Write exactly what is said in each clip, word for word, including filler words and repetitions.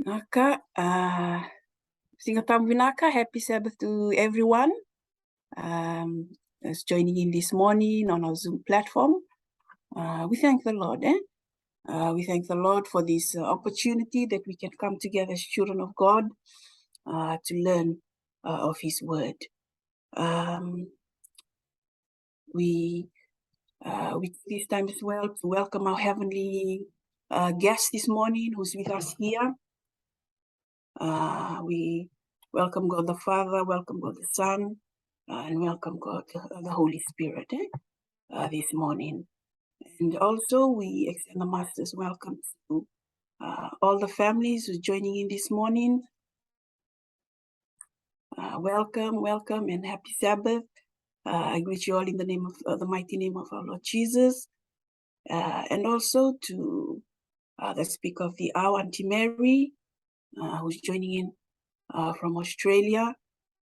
Vinaka, uh, Siga Tabu vinaka, happy Sabbath to everyone, um, that's joining in this morning on our Zoom platform. Uh, we thank the Lord, eh? Uh, we thank the Lord for this, uh, opportunity that we can come together as children of God, uh, to learn, uh, of His Word. Um, we, uh, we take this time as well to welcome our heavenly, uh, guest this morning who's with us here. Uh, we welcome God the Father, welcome God the Son, uh, and welcome God, uh, the Holy Spirit, eh, uh, this morning. And also we extend the Master's welcome to, uh, all the families who's joining in this morning. Uh, welcome, welcome, and happy Sabbath. Uh, I greet you all in the name of, uh, the mighty name of our Lord Jesus. Uh, and also to, uh, the speaker of the hour, Auntie Mary, uh, who's joining in, uh, from Australia.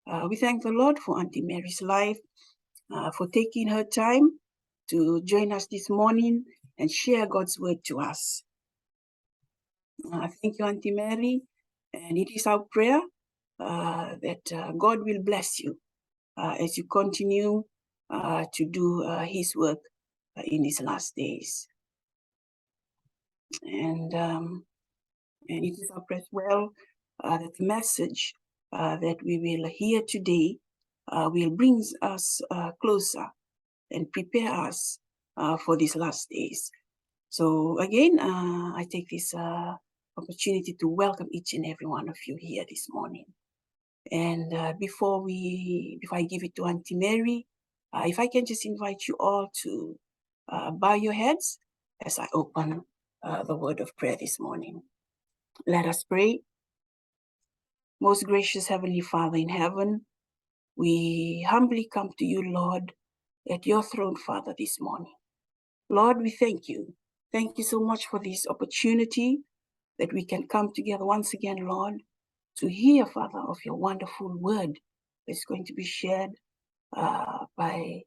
Uh, we thank the Lord for Auntie Mary's life, uh, for taking her time to join us this morning and share God's word to us. Uh, thank you, Auntie Mary. And it is our prayer, uh, that, uh, God will bless you, uh, as you continue, uh, to do, uh, His work, uh, in these last days. And, um, and it is our prayer as well, uh, that the message, uh, that we will hear today, uh, will bring us, uh, closer and prepare us, uh, for these last days. So again, uh, I take this, uh, opportunity to welcome each and every one of you here this morning. And, uh, before we, before I give it to Auntie Mary, uh, if I can just invite you all to, uh, bow your heads as I open, uh, the word of prayer this morning. Let us pray. Most gracious Heavenly Father in heaven, we humbly come to you, Lord, at your throne, Father, this morning. Lord, we thank you. Thank you so much for this opportunity that we can come together once again, Lord, to hear, Father, of your wonderful word that's going to be shared, uh, by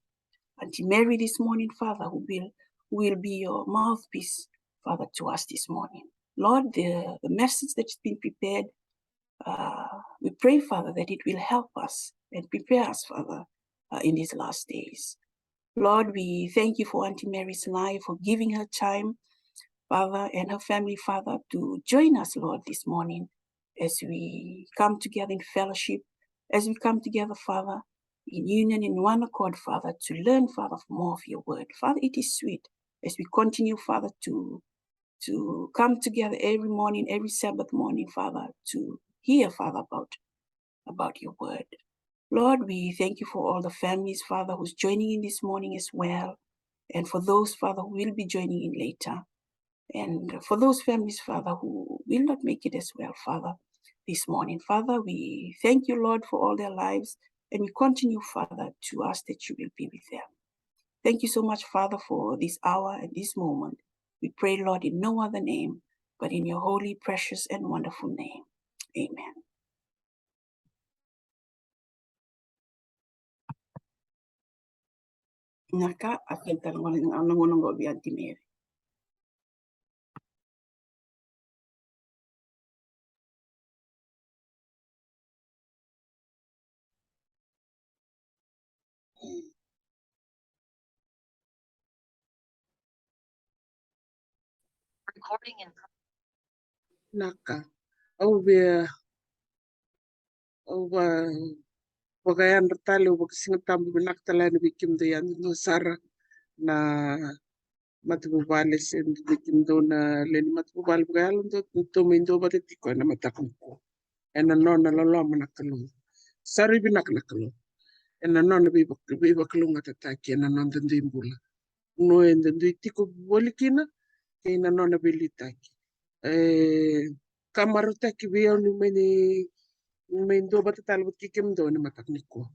Auntie Mary this morning, Father, who will, who will be your mouthpiece, Father, to us this morning. Lord, the, the message that's been prepared, uh, we pray, Father, that it will help us and prepare us, Father, uh, in these last days. Lord, we thank you for Auntie Mary's life, for giving her time, Father, and her family, Father, to join us, Lord, this morning as we come together in fellowship, as we come together, Father, in union, in one accord, Father, to learn, Father, more of your word. Father, it is sweet as we continue, Father, to, to come together every morning, every Sabbath morning, Father, to hear, Father, about, about your word. Lord, we thank you for all the families, Father, who's joining in this morning as well, and for those, Father, who will be joining in later. And for those families, Father, who will not make it as well, Father, this morning, Father, we thank you, Lord, for all their lives, and we continue, Father, to ask that you will be with them. Thank you so much, Father, for this hour and this moment. We pray, Lord, in no other name, but in your holy, precious, and wonderful name. Amen. Vinaka, a kena tale gona na gauna qo vei Auntie Mary. Recording in Vinaka. Au via, au va, vakayadra tale, au vakasinavu vinaka tale yani vei kemudou yadudua sara na matavuvale se vei kemudou na lewe ni matavuvale vakayalo dou, dou mai duavata tiko ena mataka nikua. Ena nona loloma na Kalou. Sa rui vinaka na Kalou. Ena nona veiva-, veivakalougatataki ena noda dui bula. Vanua eda dui tiko voli kina, kei na nona veiliutaki. E, ka marautaki vei au niu mai ni, mai duavata tale vata kei kemudou ena mataka nikua.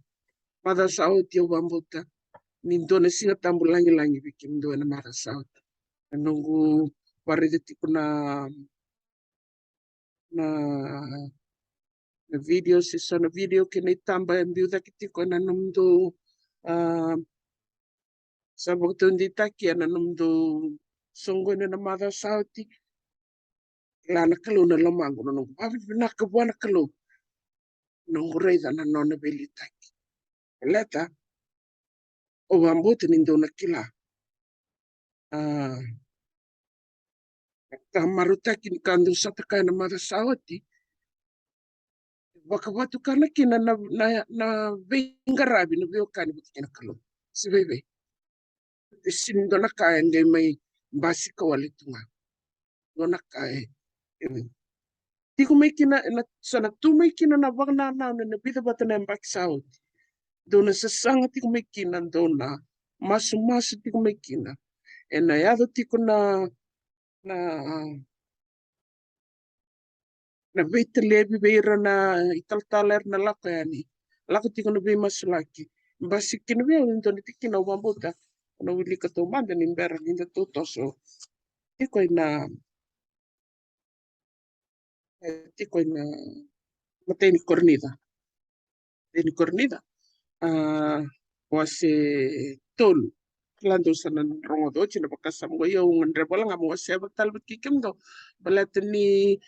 Macawa sa oti au vakabauta ni dua na Siga Tabu lagilagi vei kemudou ena macawa sa oti. Na noqu vakaraica tiko na, na, na video, se so na video kei na itaba e biu cake tiko ena nomudou, a, sa vakataudeitaki ena nomudou soqoni ena macawa sa oti. Kila na Kalou na lomaqu, na noqu vakavinavinaka vua na Kalou, noqu raica na nona veiliutaki. Baleta au vakabauta ni dou na kila, a, ka marautaki ni ka dou sota kaya na macawa sa oti, vakavatukana kina na, na, na veiqaravi, na veiwekani vata kei na Kalou. Se vei, vei. E sega ni dua na ka e qai mai basika wale tu ga. Dua na ka e, e tiko mai kina, ena, sa na tu mai kina na vakanananu ena vica vata na yabaki sa oti. Dou na sasaga tiko mai kina, dou na masumasu tiko mai kina. Ena yaco tiko na, na, na veitalevi vei ira na italatala era na lako yani. Lako tiko na veimasulaki. Basika kina vei au e dua na tikina au vakabauta, au na wilika taumada ni bera ni da tou toso. Tiko ena, e, tiko ena imatai ni Korinica. Imatai ni Korinica, a, wase tolu. Kila dou sa na rogoca oti na vakasama qo, ia au gadreva wale ga meu wasea vata tale vata kei kemudou. Baleta ni,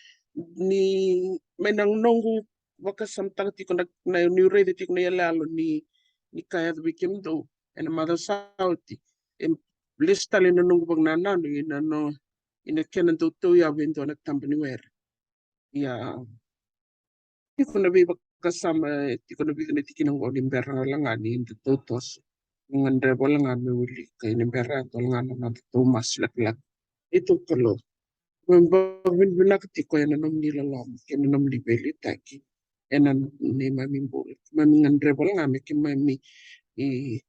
ni mai na noqu vakasamataka tiko na, na, niu raica tiko na iyaloyalo ni, ni ka yaco vei kemudou ena macawa sa oti. E lesu tale na noqu vakanananu ina no, ina kena dau tauyavu e dua na taba ni were. Ia, tiko na veivakasama, tiko na vica na tikina qo ni bera wale ga ni da tou toso. Gadreva wale ga meu wilika, ni bera wale ga na noda tou masu lekaleka. Keitou Kalou, keimami vakavinavinaka tiko ena nomuni loloma kei na nomuni veiliutaki ena neimami bula. Keimami gadreva wale ga me keimami, e,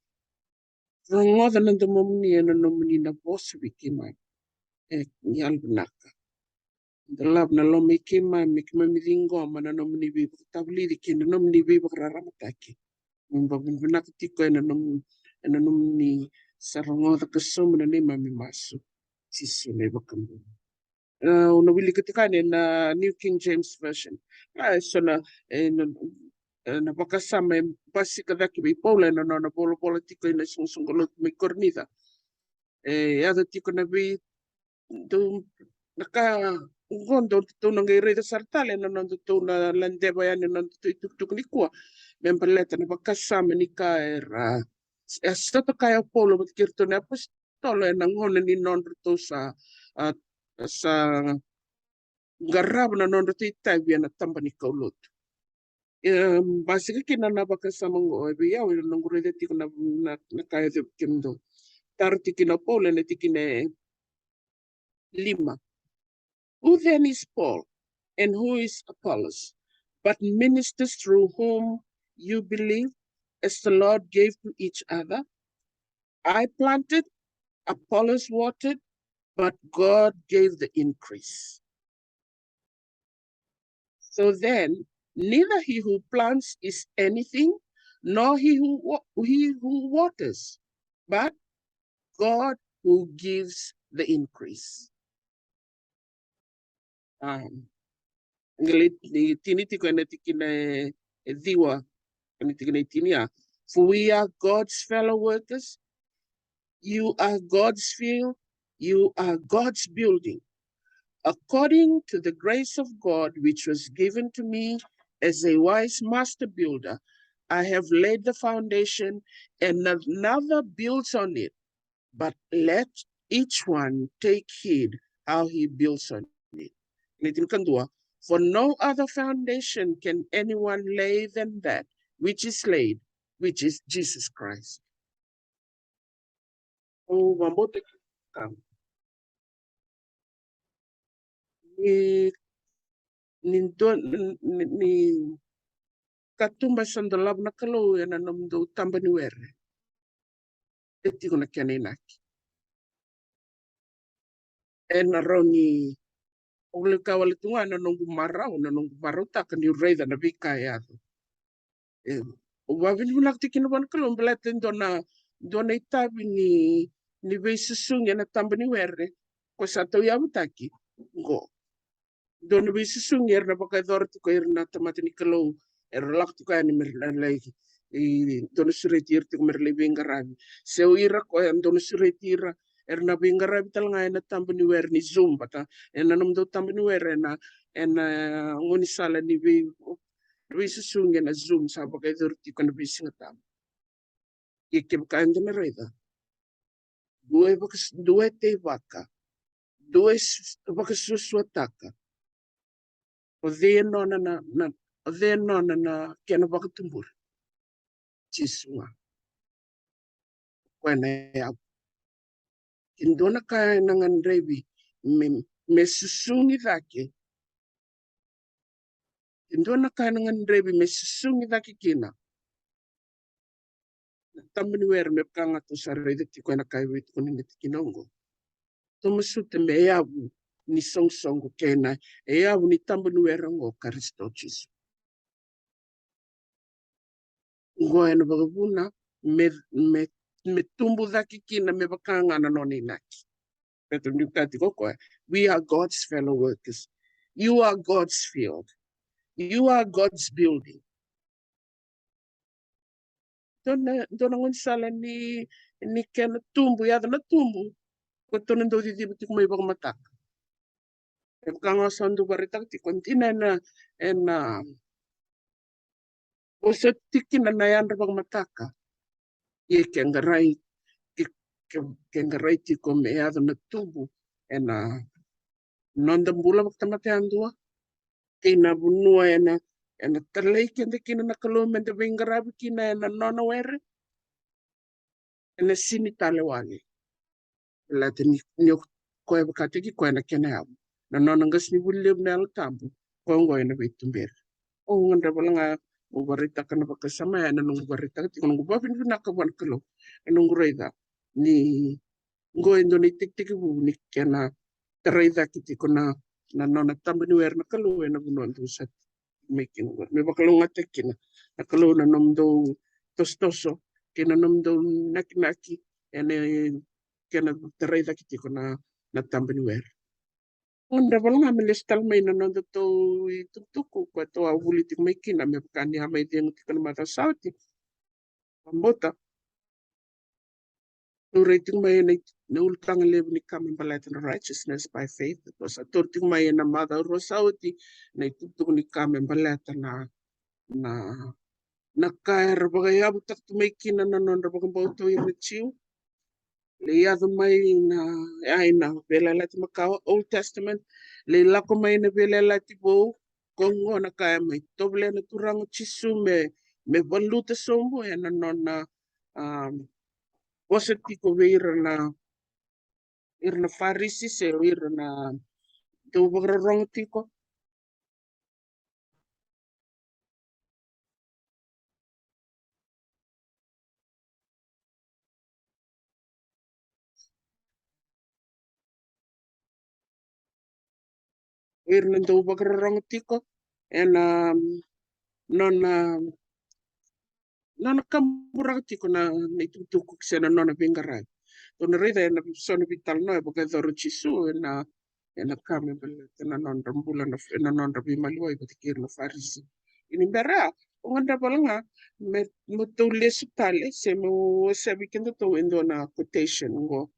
rogoca na domomuni ena nomuni na vosa vei keimami. E, ni yalovinaka. Dolava na loma i keimami, keimami ciqoma na nomuni veivakatavulici kei na nomuni veivakararamataki. Keimami vakavinavinaka tiko ena nom-, ena nomuni sa rogoca ka sauma na neimami masu. Jisu na iVakabula. E, au na wilika tiko yani ena New King James Version. A, e so na, e, na, e, na vakasama e basika cake vei Paula ena nona volavola tiko ena soqosoqo lotu mai Korinica. E yaco tiko na vei, dou, na ka qo dou, dou na qai raica sara tale ena nodatou na ladeva yani ena nodatou itukutuku nikua. Me baleta na vakasama ni ka era, e, sota kaya o Paula vata kei iratou na apositolo ena gauna ni nodratou sa, a, sa qarava na nodratou itavi ena taba ni kaulotu. E, basika kina na vakasama qo, e, vei au, ena noqu raica tiko na, na, na ka e yaco vei kemudou. Taro tiko kina o Paula ena tikina e lima. Who then is Paul, and who is Apollos, but ministers through whom you believe, as the Lord gave to each other? I planted, Apollos watered, but God gave the increase. So then, neither he who plants is anything, nor he who wa-, he who waters, but God who gives the increase. Um, qai lai tini tiko ena tikina e ciwa, ena tikina e tini, a. For we are God's fellow workers. You are God's field. You are God's building. According to the grace of God which was given to me as a wise master builder, I have laid the foundation, and another builds on it. But let each one take heed how he builds on it. Ena tinikadua, for no other foundation can anyone lay than that which is laid, which is Jesus Christ. Au vakabauta kina ni, ni dua, ni, ni, ni katuba sa dolava na Kalou ena nomudou taba ni were, e tiko na kena inaki. Ena rawa ni, au lai kaya wale tu ga na noqu marau, na noqu marautaka niu raica na veika e yaco. E, au vakavinavinaka tiko kina vua na Kalou baleta e dua na, dua na itavi ni, ni veisusugi ena taba ni were ko sa tauyavutaki qo. Dua na veisusugi era na vakayacora tiko ira na tamata ni Kalou, era lako tiko yani me ra lai, e, dua na sureti ira tiko me ra lai veiqaravi. Se o ira koya dua na sureti ira Era na veiqaravi tale ga ena taba ni were ni Zoom, vata ena nomudou taba ni were ena, ena gaunisala ni vei, veisusugi ena Zoom sa vakayacori tiko ena veisiga tabu. Ia kevaka eda na raica, dua e vakas-, dua e teivaka, dua e su-, vakasuasuataka. O cei e nona na, na, o cei e nona na kena vakatuburi? Jisu ga. Koya na yavu. Ke dua na ka ena gadrevi me, me susugi cake. Ke dua na ka ena gadrevi me susugi cake kina na taba ni were, me vaka ga tou sa raica tiko ena ka e veitukuni na tikina oqo. Tou masuta me yavu ni soqosoqo kei na yavu ni taba ni were oqo, Karisito Jisu. Oqo ena vakavuna me, me, me tubu cake kina me vaka ga na nona inaki. Petro ni kati ko koya, we are God's fellow workers. You are God's field. You are God's building. Dua na, dua na gaunisala ni, ni kena tubu, yaco na tubu. Ko tou na dau ciciva tiko mai vakamataka. E vaka ga sa dau vakaraitaka tiko, dina ena, ena, o sa tikina na yadra vakamataka. Ia ke qarai, ke, ke, ke qarai tiko me yaco na tubu ena noda bula vakatamata yadua. Kei na vanua ena, ena talai keda kina na Kalou meda veiqaravi kina ena nona were. Ena sini tale wale. Baleta ni, ni o koya vakataki koya na kena yavu. Na nona qasenivuli levu na Yalo Tabu. Koya oqo ena veituberi. Au gadreva wale ga, au vakaraitaka na vakasama ya, ena noqu vakaraitaka tiko, noqu vakavinavinaka vua na Kalou. Ena noqu raica ni oqo e dua na itekitekivu ni kena tarai cake tiko na, na nona taba ni were na Kalou ena vanua dou sa mai kina. Me vakalougatataki kina na Kalou na nomudou tosotoso kei na nomudou nakinaki ena kena tarai cake tiko na, na taba ni were. Au gadreva wale ga me lesu tale mai na nodatou itukutuku, koya tou a vuli tiko mai kina, me vaka ni a mai cegu tiko na macawa sa oti. Vakabauta. Tou rai tiko mai ena, na ulutaga levu ni ka me baleta na righteousness by faith. Tou sa tauri tiko mai ena macawa rua sa oti na itukutuku ni ka me baleta na, na, na ka era vakayavutaka tu mai kina na nodra vakabauta o ira na Jiu. Lai yaco mai na, ya, ena Veiyalayalati Makawa, Old Testament. Lai lako mai na Veiyalayalati Vou. Ko oqo na ka e mai tovolea na Turaga o Jisu me, me valuta sobu ena nona, um, vosa tiko vei ira na, ira na Farisi se o ira na dau vakarorogo tiko. O ira na dau vakarorogo tiko ena, um, nona, nona kaburaka tiko na, na itukutuku se na nona veiqaravi. Tou na raica ena so na veitalanoa e vakayacora o Jisu ena, ena ka me baleta na nodra bula na, ena nodra veimaliwai vata kei ira na Farisi. Ia ni bera ya, au gadreva wale ga me, me tou lesu tale se meu wasea vei kedatou e dua na quotation oqo.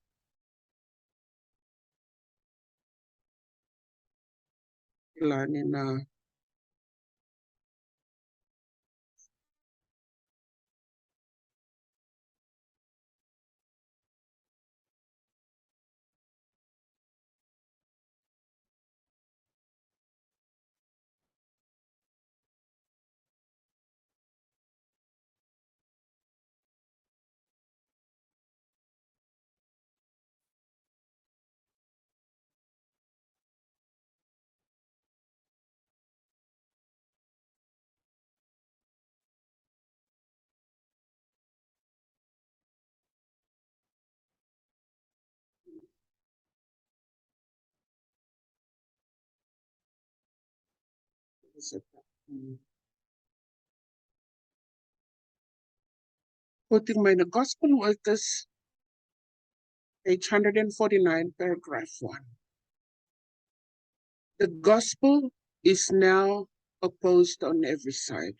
Kila ni na Quoting mai na Gospel Workers, page hundred and forty-nine, paragraph one. The gospel is now opposed on every side.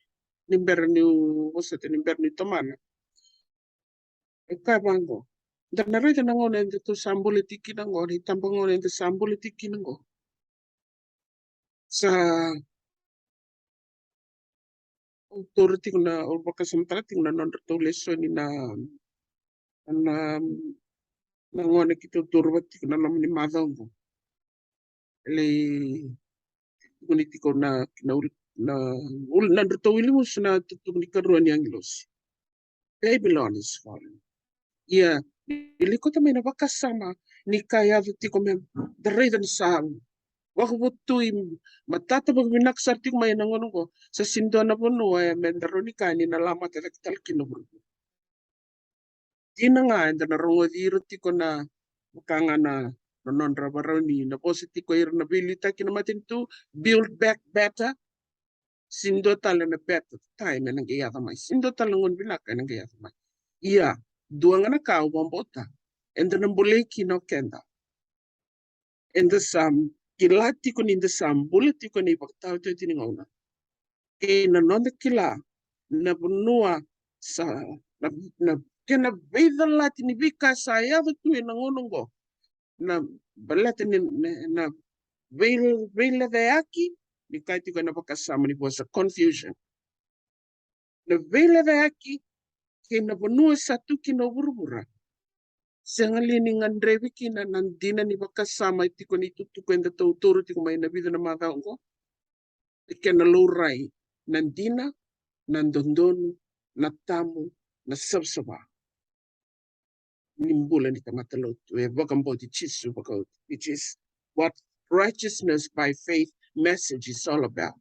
Ni bera niu vosota, ni bera niu tomana. E kaya vaqo, da na raica na gauna eda tou sa bula tiko kina qo, na itabagauna eda sa bula tiko kina qo. Sa au taura tiko na, au vakasamataka tiko na nodratou lesoni na, na, na gone keitou taura vata tiko na loma ni macawa qo. Lai tukuni tiko na, na, na, na nodratou wili musu na tutuku ni karua ni agilosi. Babylon is falling. Ia, ni lai kauta mai na vakasama ni ka e yaco tiko me da raica ni sa vakavotui, matata vakavinaka sara tiko mai na gauna qo. Sa sega ni dua na vanua e me da rawa ni kaya ni na lamata cake tale kina na vuravura. Dina ga eda na rogoci ira tiko na vaka ga na, na nodra varau ni na vosa tiko ira na veiliutaki na matanitu, build back better. Sega ni dua tale na better time ena qai yaco mai. Sega ni dua tale na gauna vinaka ena qai yaco mai. Ia, dua ga na ka au vakabauta, eda na bolei kina o keda. Eda sa kila tiko ni da sa bula tiko ena ivakataotioti ni gauna. Kei na noda kila na vanua sa, na, na kena veicalati ni veika sa yaco tu ena gauna oqo. Na baleta ni, na, na vei, veilecayaki, ni kaya tiko ena vakasama ni vosa confusion. Na veilecayaki kei na vanua sa tu kina o vuravura. Sega li ni gadrevi kina na dina ni vakasama e tiko ni tutuku eda tou taura tiko mai na vica na macawa oqo? E kena laurai na dina, na dodonu, na tabu, na savasava ni bula ni tamata lotu e vakabauti Jisu vakaoti, which is what righteousness by faith message is all about.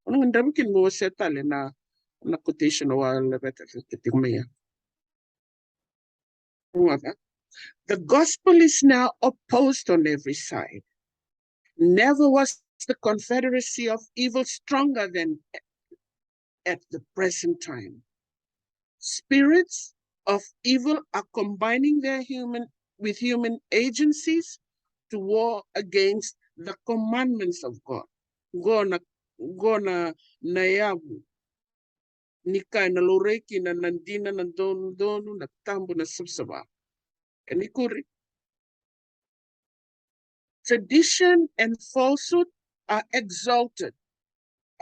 O na gadreva kina mo wasea tale na, na quotation au a laveta tiko mai ya. Rogoca. The gospel is now opposed on every side. Never was the confederacy of evil stronger than at the present time. Spirits of evil are combining their human, with human agencies to war against the commandments of God. Qo na, qo na, na yavu ni ka ena laurai kina na dina, na dodonu, na tabu, na savasava. Kena ikuri. Tradition and falsehood are exalted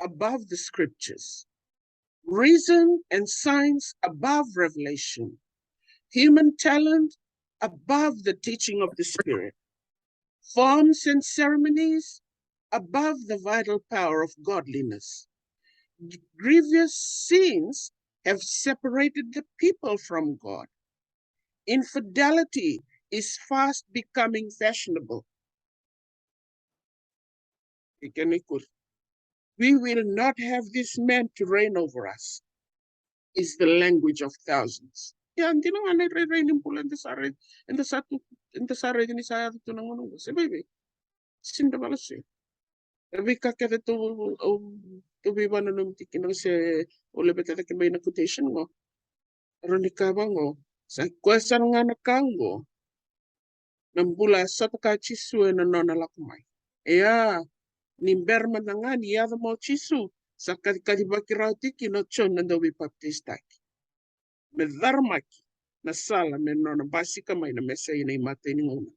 above the scriptures. Reason and science above revelation. Human talent above the teaching of the Spirit. Forms and ceremonies above the vital power of godliness. Grievous sins have separated the people from God. Infidelity is fast becoming fashionable. Kena ikuri. We will not have this man to reign over us, is the language of thousands. Ia, dina ga na irairai ni bula eda sa raica, eda sa tu, eda sa raica ni sa yaco tu na gauna oqo. Se vei vei. Sega ni da valasei. E veika kece tou, tou veivakananumi tiko kina se o laveta cake mai na quotation qo. Rawa ni kaya vaqo, sa i koya sara ga na ka oqo na bula a sota kaya o Jisu ena nona lako mai. Ia, ni bera mada ga ni yaco mai o Jisu, sa kacikacivaki rawa tiko kina o Joni na Dauveipapitaisotaki me caramaki na sala me nona basika mai na Mesaia ena imatai ni gauna.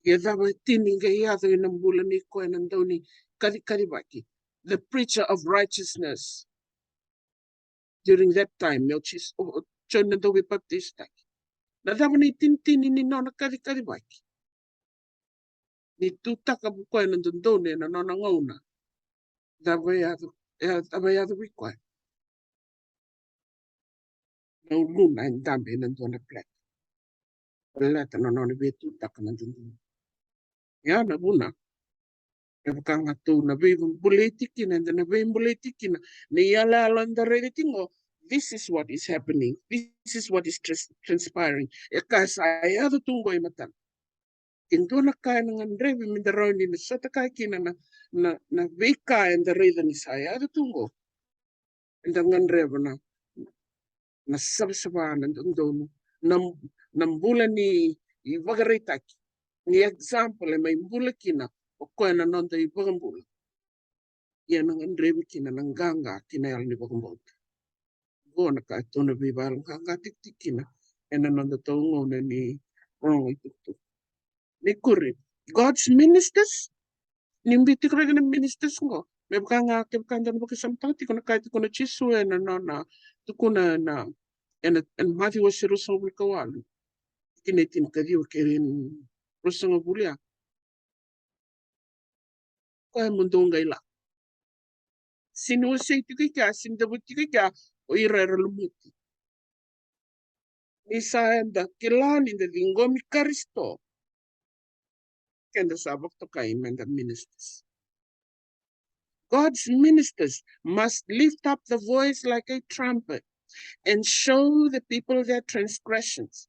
Ia cava e tini qai yaco ena bula nei koya na dau ni kacikacivaki, the preacher of righteousness during that time, me o Jis-, o, o Joni na Dauveipapitaisotaki. Na cava na itinitini ni nona kacikacivaki? Ni tutaka vei koya na dodonu ena nona gauna. Cava e yaco, e, cava e yaco vei koya? Na uluna e dabe ena dua na plate. Baleta na nona veitutaka na dodonu. Ia na vuna. E vaka ga tou na veibuleti kina, eda na veibuleti kina. Na iyaloyalo eda raica tiko qo, this is what is happening. This is what is trans-, transpiring. E ka sa yaco tu qo e matana. E dua na ka ena gadrevi me da rawa ni na sota kaya kina na, na, na veika eda raica ni sa yaco tu qo. Eda gadreva na, na savasava, na dodonu, na, na bula ni ivakaraitaki, ni example e mai bula kina o koya na noda iVakabula. Ia na gadrevi kina na qaqa ki na yalo ni vakabauta. Qo na ka tou na veivakayaloqaqa tikotiko kina ena noda tou gauna ni rogo itukutuku. Ni kuri, God's ministers, ni biu tiko na ministers qo. Me vaka ga kevaka da na vakasamataka tiko na ka e tukuna o Jisu ena nona tukuna na, ena, ena Maciu wase ruasagavulu ka walu, tikina e tinikaciwa kei na ruasagavulu ya. Koya mo dou qai lako. Sega ni wasei tiko i kea, sega ni cavuti tiko i kea o ira era lumuti. Ni sa eda kila ni da ciqomi Karisito, keda sa vakatokai meda ministers. God's ministers must lift up the voice like a trumpet and show the people their transgressions.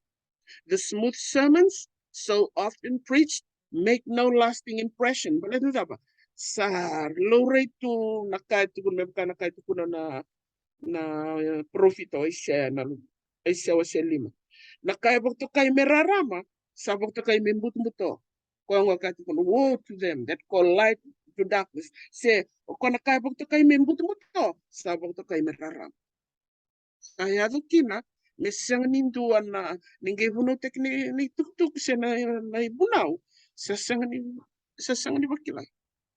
The smooth sermons so often preached make no lasting impression. Baleta na cava? Sa laurai tu na ka e tukuna, me vaka na ka e tukuna na, na, eh, parofita o Aisea, na Aisea wase lima. Na ka e vakatokai me rarama, sa vakatokai me butobuto. Koya gona ka e tukuna, "Woe to them that call light to darkness." Se o koya na ka e vakatokai me butobuto, sa vakatokai me rarama. Sa yaco kina me sega ni dua na, ni qai vunautaki na, na itukutuku se na, na ivunau, sa sega ni, sa sega ni vakila.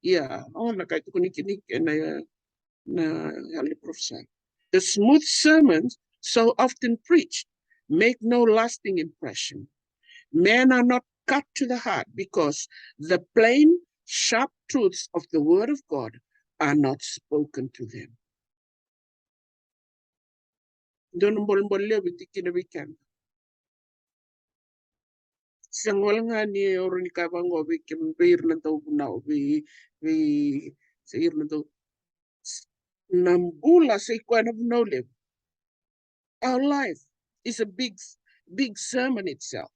Ia, o na ka e tukuni kina na, na yalo ni parofisai. The smooth sermons so often preached make no lasting impression. Men are not cut to the heart because the plain, sharp truths of the word of God are not spoken to them. Dua na bolebole levu e tiko kina vei keda. Sega wale ga ni o rawa ni kaya vaqo vei kemuni, vei ira na dauvunau, vei, vei, se ira na dau, na bula sa i koya na vunau levu. Our life is a big, big sermon itself.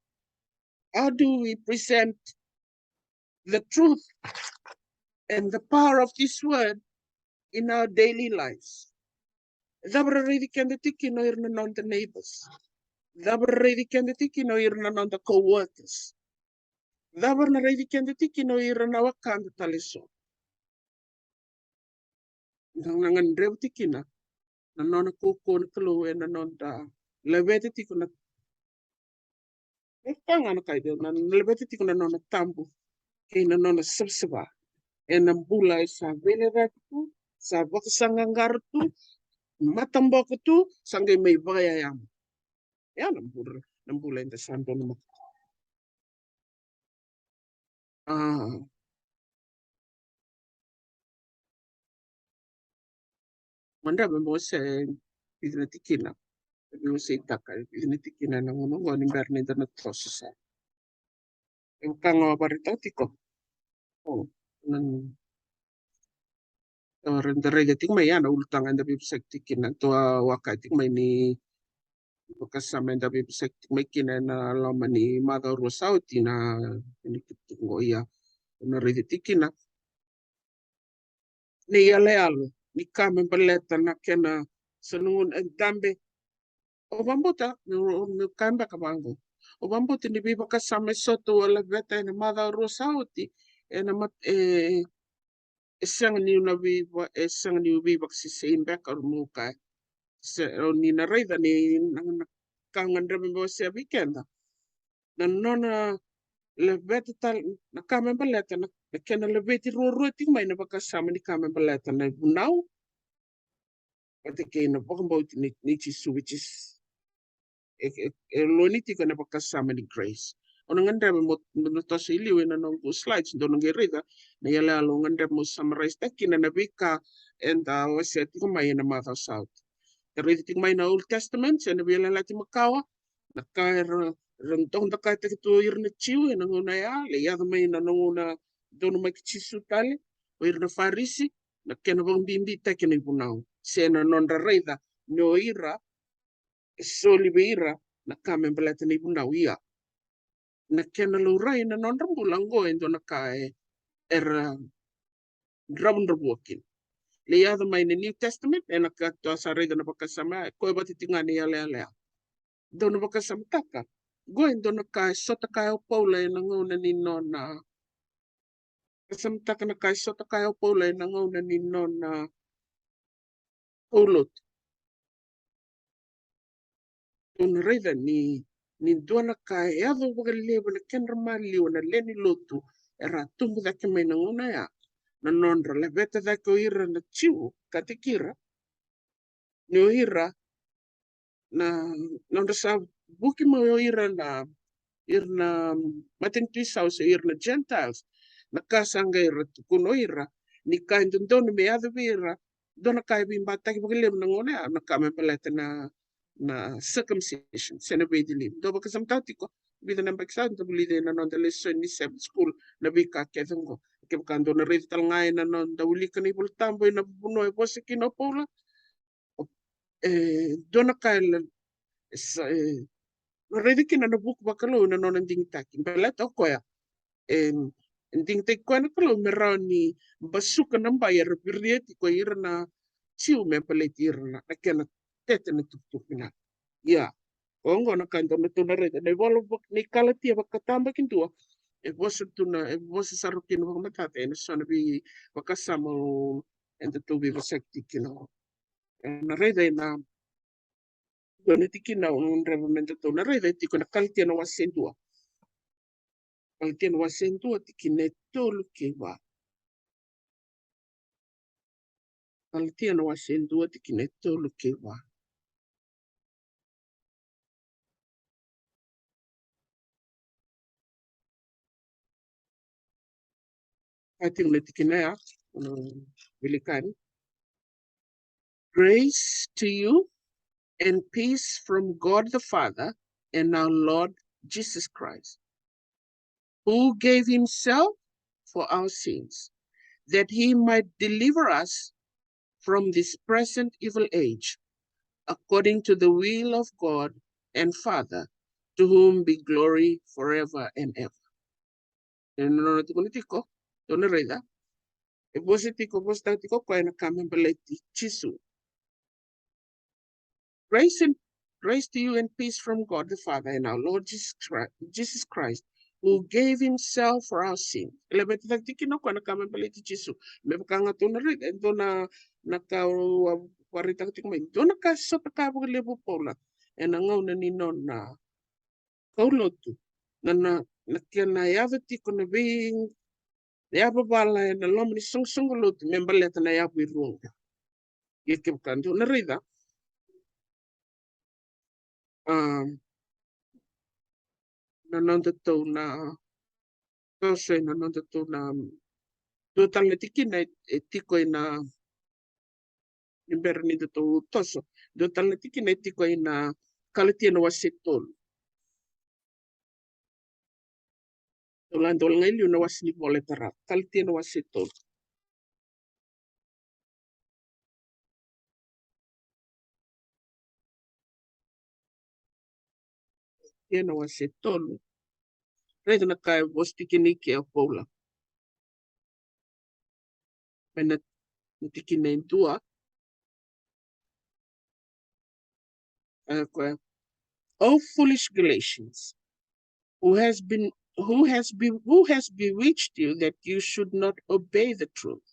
How do we present the truth and the power of this word in our daily lives? Cava ra raici keda tiko kina o ira na noda neighbors? Cava ra raici keda tiko kina o ira na noda co-workers? Cava ra na raici keda tiko kina o ira na wekada tale eso? Da na gadreva tiko kina na nona kaukaua na Kalou ena noda laveta tiko na, e ka ga na ka e dau, na laveta tiko na nona tabu kei na nona savasava ena bula e sa veilecayaki tu, sa vakasaqaqara tu, mataboko tu, sa qai mai vakayayamo. Ia na bula, na bula eda sa donumaka. A, mada me mo se vica na tikina, me mo se itaka vica na tikina na gauna oqo ni bera ni da na toso sara. E vaka ga au a vakaraitaka tiko. O, na, o, da raica tiko mai ya na ulutaga eda veivosaki tiko kina, tou a waka tiko mai ni vakasama eda veivosaki tiko mai kina ena loma ni macawa rua sa oti na, ni tukutuku oqo. Ia, na raica tiko kina na iyaloyalo ni ka me baleta na kena, sa na gauna e dabe. O vakabauta, meu, meu kaya beka vaqo. O vakabauta ni veivakasama eso tou a laveta ena macawa rua sa oti, ena mat-, e, e sega niu na veiva-, e sega niu veivakasesei beka, o meu kaya. Se, o ni na raica ni na, na ka gadreva meu wasea vei keda. Na nona laveta tale na ka me baleta na, na kena laveti ruarua tiko mai na vakasama ni ka me baleta na ivunau vata kei na vakabauti nei, nei Jisu, which is, e, e, e loni tiko ena vakasama ni grace. Au na gadreva mo, mo na toso i liu ena noqu slides, dou na qai raica na iyaloyalo au gadreva mo summarise-taka kina na veika eda wasea tiko mai ena macawa sa oti. Da raica tiko mai na Old Testament, se na Veiyalayalati Makawa, na ka era, era dau dakataki tu o ira na Jiu ena gauna ya, lai yaco mai na, na gauna donumaki Jisu tale, o ira na Farisi, na kena vakabibitaki na ivunau, se na nodra raica ni o ira e soli vei ira na ka me baleta na ivunau. Ia, na kena laurai na nodra bula oqo e dua na ka e, era dravudravua kina. Lai yaco mai na New Testament, ena ka tou sa raica na vakasama, e koya vata tiko ga na iyaloyalo ya. Dou na vakasamataka, oqo e dua na ka e sota kaya o Paula ena gauna ni nona, vakasamataka na ka e sota kaya o Paula ena gauna ni nona kaulotu. Dou na raica ni ni dua na ka e yaco vakalevu na kedra maliwa na lewe ni lotu era tubu cake mai na gauna ya, na nodra laveta cake o ira na Jiu, kataki ira ni o ira na, na nodra sa vuki mai o ira na, ira na matanitu isau se ira na Gentiles, na ka sa qai ra tukuna o ira ni ka e dodonu me yaco vei ira, dua na ka e veibataki vakalevu na gauna ya, na ka me baleta na, na circumcision se na veicili. Dou vakasamataka tiko, vica na yabaki sa da vulica ena noda lesoni ni Sabbath school na veika kece oqo. Kevaka dou na raica tale ga ena noda wilika na iVolatabu ena vanua e vosa kina o Paula, e dua na ka e, e sa, e, na raica kina na vuku vakalou ena nona digitaki. Baleta o koya e digitaki koya na Kalou me rawa ni basuka na bai era viria tiko ira na Jiu me baleti ira na, na kena tete na tukutuku vinaka. Ia, oqo na ka dou na, tou na raica na ivola vak-, na iKalatia vakatabakidua. E vosa tu na, e vosa sara kina vakamatata ena so na veivakasama o, eda tou veivosaki tiko kina. E na raica ena dua na tikina au gadreva me datou na raica, e tiko na Kalatia na wase dua. Kalatia na wase dua, tikina e tolu kei va. Kalatia na wase dua, tikina e tolu kei va. Kaya tiko na tikina ya, mm, velikani. Grace to you and peace from God the Father and our Lord Jesus Christ, who gave himself for our sins, that he might deliver us from this present evil age, according to the will of God and Father, to whom be glory forever and ever. Ena nona tukuna tiko, tou na raica. E vosa tiko, vosataka tiko o koya na ka me baleti Jisu. Grace and, grace to you and peace from God the Father and our Lord Jesus Christ, Jesus Christ, who gave himself for our sin. E laveta cake tiko kina o koya na ka me baleti Jisu. Me vaka ga tou na raica, e dua na, na ka au a vakaraitaka tiko mai. Dua na ka e sota kaya vakalevu o Paula ena gauna ni nona kaulotu. Na, na, na kena yaco tiko na vei, yavavala ena loma ni soqosoqo lotu me baleta na yavu e rua oqo. Ia kevaka dou na raica, a, na nodatou na, toso ena nodatou na, dua tale na tikina e, e tiko ena, ni bera ni datou toso, dua tale na tikina e tiko ena Kalatia na wase tolu. Tou la dau lai liu na wase ni vola e tara, Kalatia na wase tolu. Kalatia na wase tolu. Raica na ka e vosa tiko kina o Paula. Mai na tikina e dua. E, koya. O foolish Galatians, who has been, who has been, who has bewitched you that you should not obey the truth,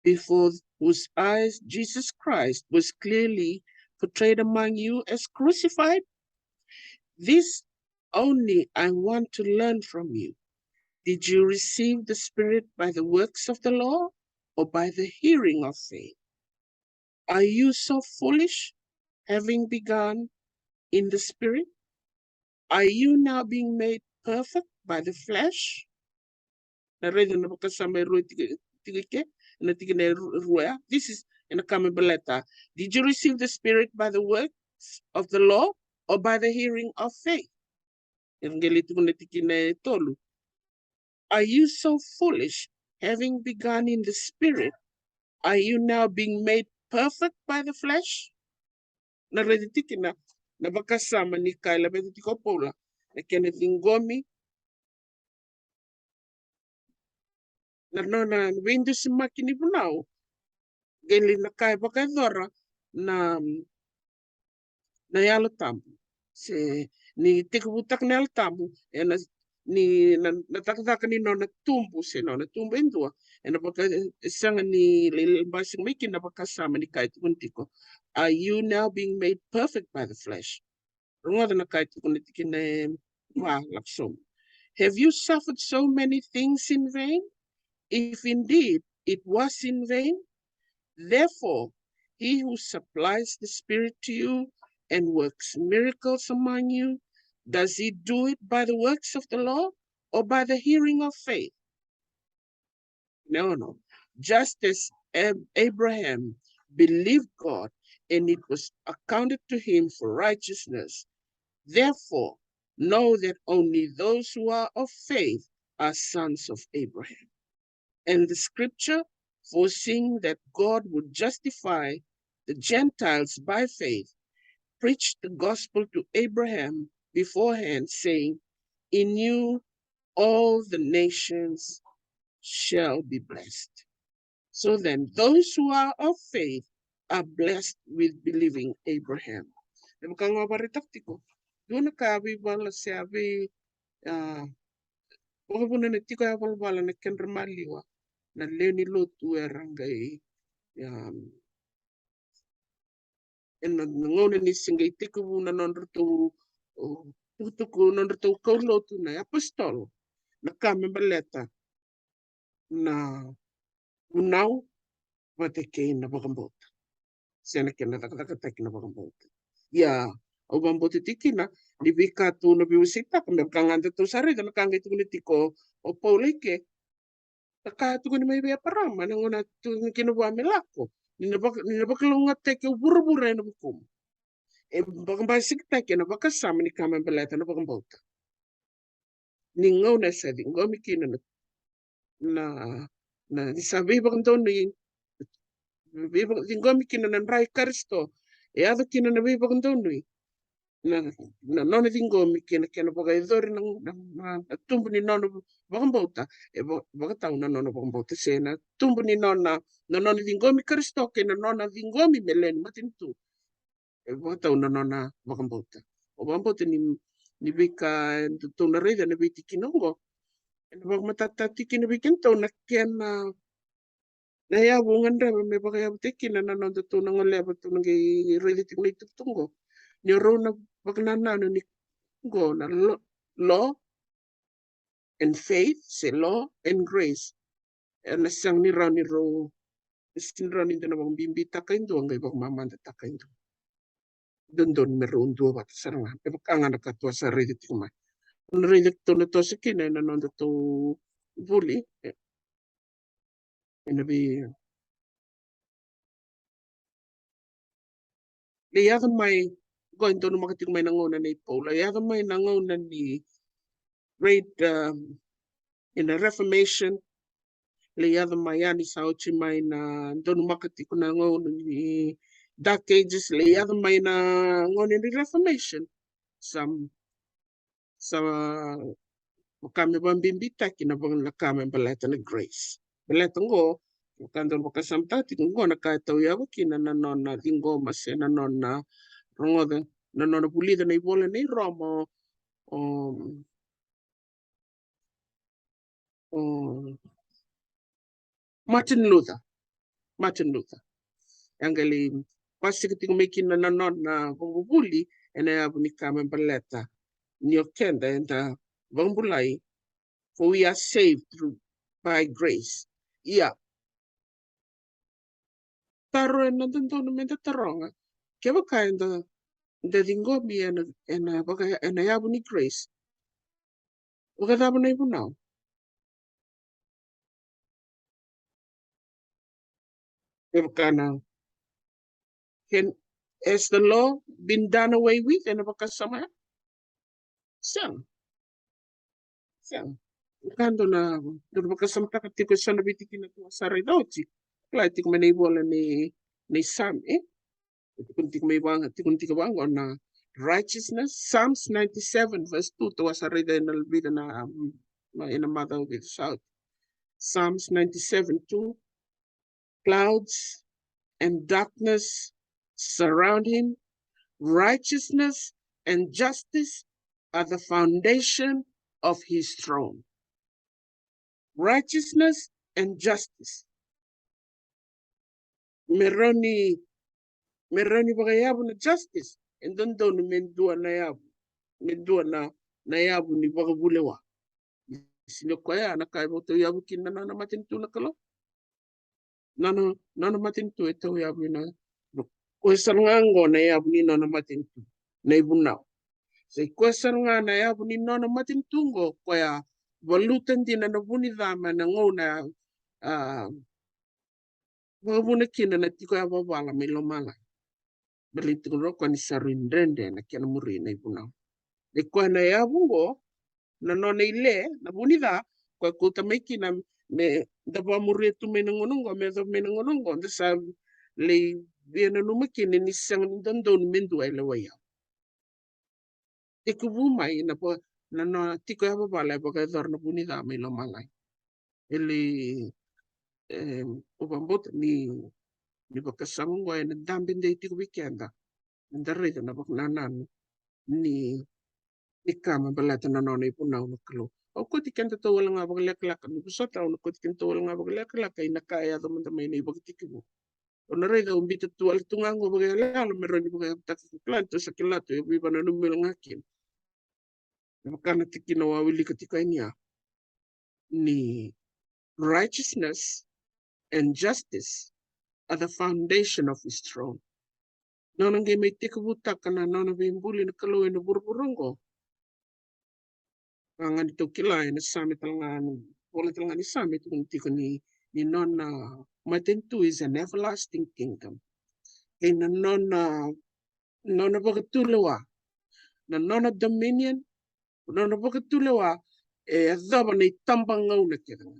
before whose eyes Jesus Christ was clearly portrayed among you as crucified? This only I want to learn from you. Did you receive the Spirit by the works of the law or by the hearing of faith? Are you so foolish, having begun in the Spirit? Are you now being made perfect by the flesh? Na raica na vakasama e rua tiko, tiko i ke, na tikina e ru-, rua ya. This is ena ka me baleta. Did you receive the Spirit by the works of the law or by the hearing of faith? E qai lai tukuna na tikina e tolu. Are you so foolish, having begun in the Spirit, are you now being made perfect by the flesh? Na raica tiko na, na vakasama ni ka e laveta tiko o Paula, na kena ciqomi, na nona veidusimaki ni vunau, qai lai na ka e vakayacora na, na Yalo Tabu. Se ni tekivutaka na Yalo Tabu, ena, ni na, na cakacaka ni nona tubu, se nona tubu e dua, ena vaka, e sega ni lai, lai basika mai kina na vakasama ni ka e tukuni tiko. Are you now being made perfect by the flesh? Rogoca na ka e tukuna tikina e va, lako sobu. Have you suffered so many things in vain? If indeed it was in vain, therefore he who supplies the Spirit to you and works miracles among you, does he do it by the works of the law or by the hearing of faith? No, no. Just as Ab- Abraham believed God, and it was accounted to him for righteousness. Therefore, know that only those who are of faith are sons of Abraham. And the scripture, foreseeing that God would justify the Gentiles by faith, preached the gospel to Abraham beforehand, saying, "In you all the nations shall be blessed." So then, those who are of faith are blessed with believing Abraham. E vaka ga au vakaraitaka tiko, dua na ka a veivala se a vei, a, vakavuna na tiko yavalavala na kedra maliwa na lewe ni lotu era qai, a, ena gauna ni se qai tekivu na nodratou, o, tukutuku, nodratou kaulotu na apositolo, na ka me baleta na vunau vata kei na vakabauta, se na kena cakacakataki na vakabauta. Ia, au vakabauta tiko kina ni veika tou na veiwaseitaka, me vaka ga datou sa raica na ka qai tukuna tiko o Paula i ke, na ka tukuni mai vei Eparama na gauna tukuni kina vua me lako, ni na vaka, ni na vakalougatataki au vuravura ena vukumu. E vakabasikataki ena vakasama ni ka me baleta na vakabauta. Ni gauna e sa ciqomi kina na, na, na, ni sa veivakadonui, veiva- ciqomi kina na dra i Karisito, e yaco kina na veivakadonui, na, na nona ciqomi kei na kena vakayacori na, na, na, na tubu ni nona vakabauta, e va- vakatau na nona vakabauta, se na tubu ni nona, na nona ciqomi Karisito kei na nona ciqomi me lewe ni matanitu, e vakatau na nona vakabauta. Au vakabauta ni, ni veika datou na raica ena veitikina oqo, ena vakamatatataki kina vei kedatou na kena, na yavu au gadreva me vakayavutaki kina na nodatou na goleva tou na qai raica tiko na itukutuku oqo. Ni o rau na vakanananu ni oqo na lo- law and faith, se law and grace. Ena sega ni rawa ni rau, sega ni rawa ni dua na vakabibitaka e dua qai vakamamadataka e dua. Dodonu me rau dua vata sara ga, me vaka ga na ka tou a sa raica tiko mai. Na raica tou na toso kina ena nodatou vuli, e, ena vei- Lai yaco mai, qo e donumaka tiko mai na gauna nei Paula, yaco mai na gauna ni great, um, ena Reformation. Lai yaco mai yani sa oti mai na donumaka tiko na gauna ni Dark Ages, lai yaco mai na gauna ni Reformation. Sa, sa vaka me vakabibitaki na vaka na ka me baleta na grace. Baleta qo, vaka dau vakasamataka tiko qo na ka e tauyavu kina na nona ciqoma se na nona rogoca, na nona vulica na ivola nei Roma o, o Martin Luther. Martin Luther. E a qai lai basika tiko mai kina na nona vakavuvuli ena yavu ni ka me baleta ni o keda eda vakabulai, for we are saved through, by grace. Ia, taro ena dodonu meda taroga, kevaka eda, eda ciqomi ena, ena vaka, ena yavu ni grace, vakacava na ivunau? E vaka na, can, has the law been done away with? Ena vakasama ya? Sega. Sega. Ka dua na, dua na vakasamataka tiko eso na veitikina tou a sa raica oti. Kila tiko mai na ivola nei, nei Same, e? Tukuni tiko mai vaqo, tukuni tiko vaqo na righteousness. Psalms ninety-seven verse two, tou a sa raica ena vica na, um, na, ena macawa vica sa oti. Psalms ninety-seven two, clouds and darkness surround him. Righteousness and justice are the foundation of his throne. Righteousness and justice. Me rawa ni, me rawa ni vakayavu na justice. e dodonu me dua na yavu, me dua na, na yavu ni vakavulewa. Sega ni o koya na ka e vakatauyavu kina na nona matanitu na Kalou. Nona, nona matanitu e tauyavu ena, o koya sara ga oqo na yavu ni nona matanitu, na ivunau. Sa i koya sara ga na yavu ni nona matanitu oqo, koya valuta dina na vu ni ca mai na gauna, a, vakavuna kina na tiko yavavala mai lomalagi. Baleta tiko o koya ni sa rui dredre na kena muri na ivunau. E koya na yavu oqo, na nona ile, na vu ni ca, koya kauta mai kina me da vakamuria tu mai na gauna oqo, me yacova mai na gauna oqo, da sa lai via nanuma kina ni sega ni dodonu me dua e lewai au. Tekivu mai na va, na, na tiko yavavala e vakayacora na vu ni ca mai lomalagi. E lai, e, au vakabauta ni, ni vakasama oqo ena dabe dei tiko vei keda. Eda raica na vakanananu ni, ni ka me baleta na nona ivunau na Kalou. Au kauti kedatou wale ga vakalekaleka, ni vosota, au na kauti kedatou wale ga vakalekaleka ina ka e yaco mada mai na iVakatekivu. Au na raica, au biuta tu wale tu ga oqo vakayaloyalo me rawa ni vakayavutaki, ko kila ni tou sa kila tu, e veivananumi wale ga kina. Me vaka na tikina au a wilika tiko yani ya, ni righteousness and justice are the foundation of his throne. Nona qai mai tekivutaka na nona veibuli na Kalou ena vuravura oqo. Ka ga ni tou kila ena Same tale ga ni, vola tale ga ni Same, tukuni tiko ni, ni nona matanitu is an everlasting kingdom. Kei na nona, nona vakatulewa, na nona dominion, nona vakatulewa e yacova na itabagauna kece ga.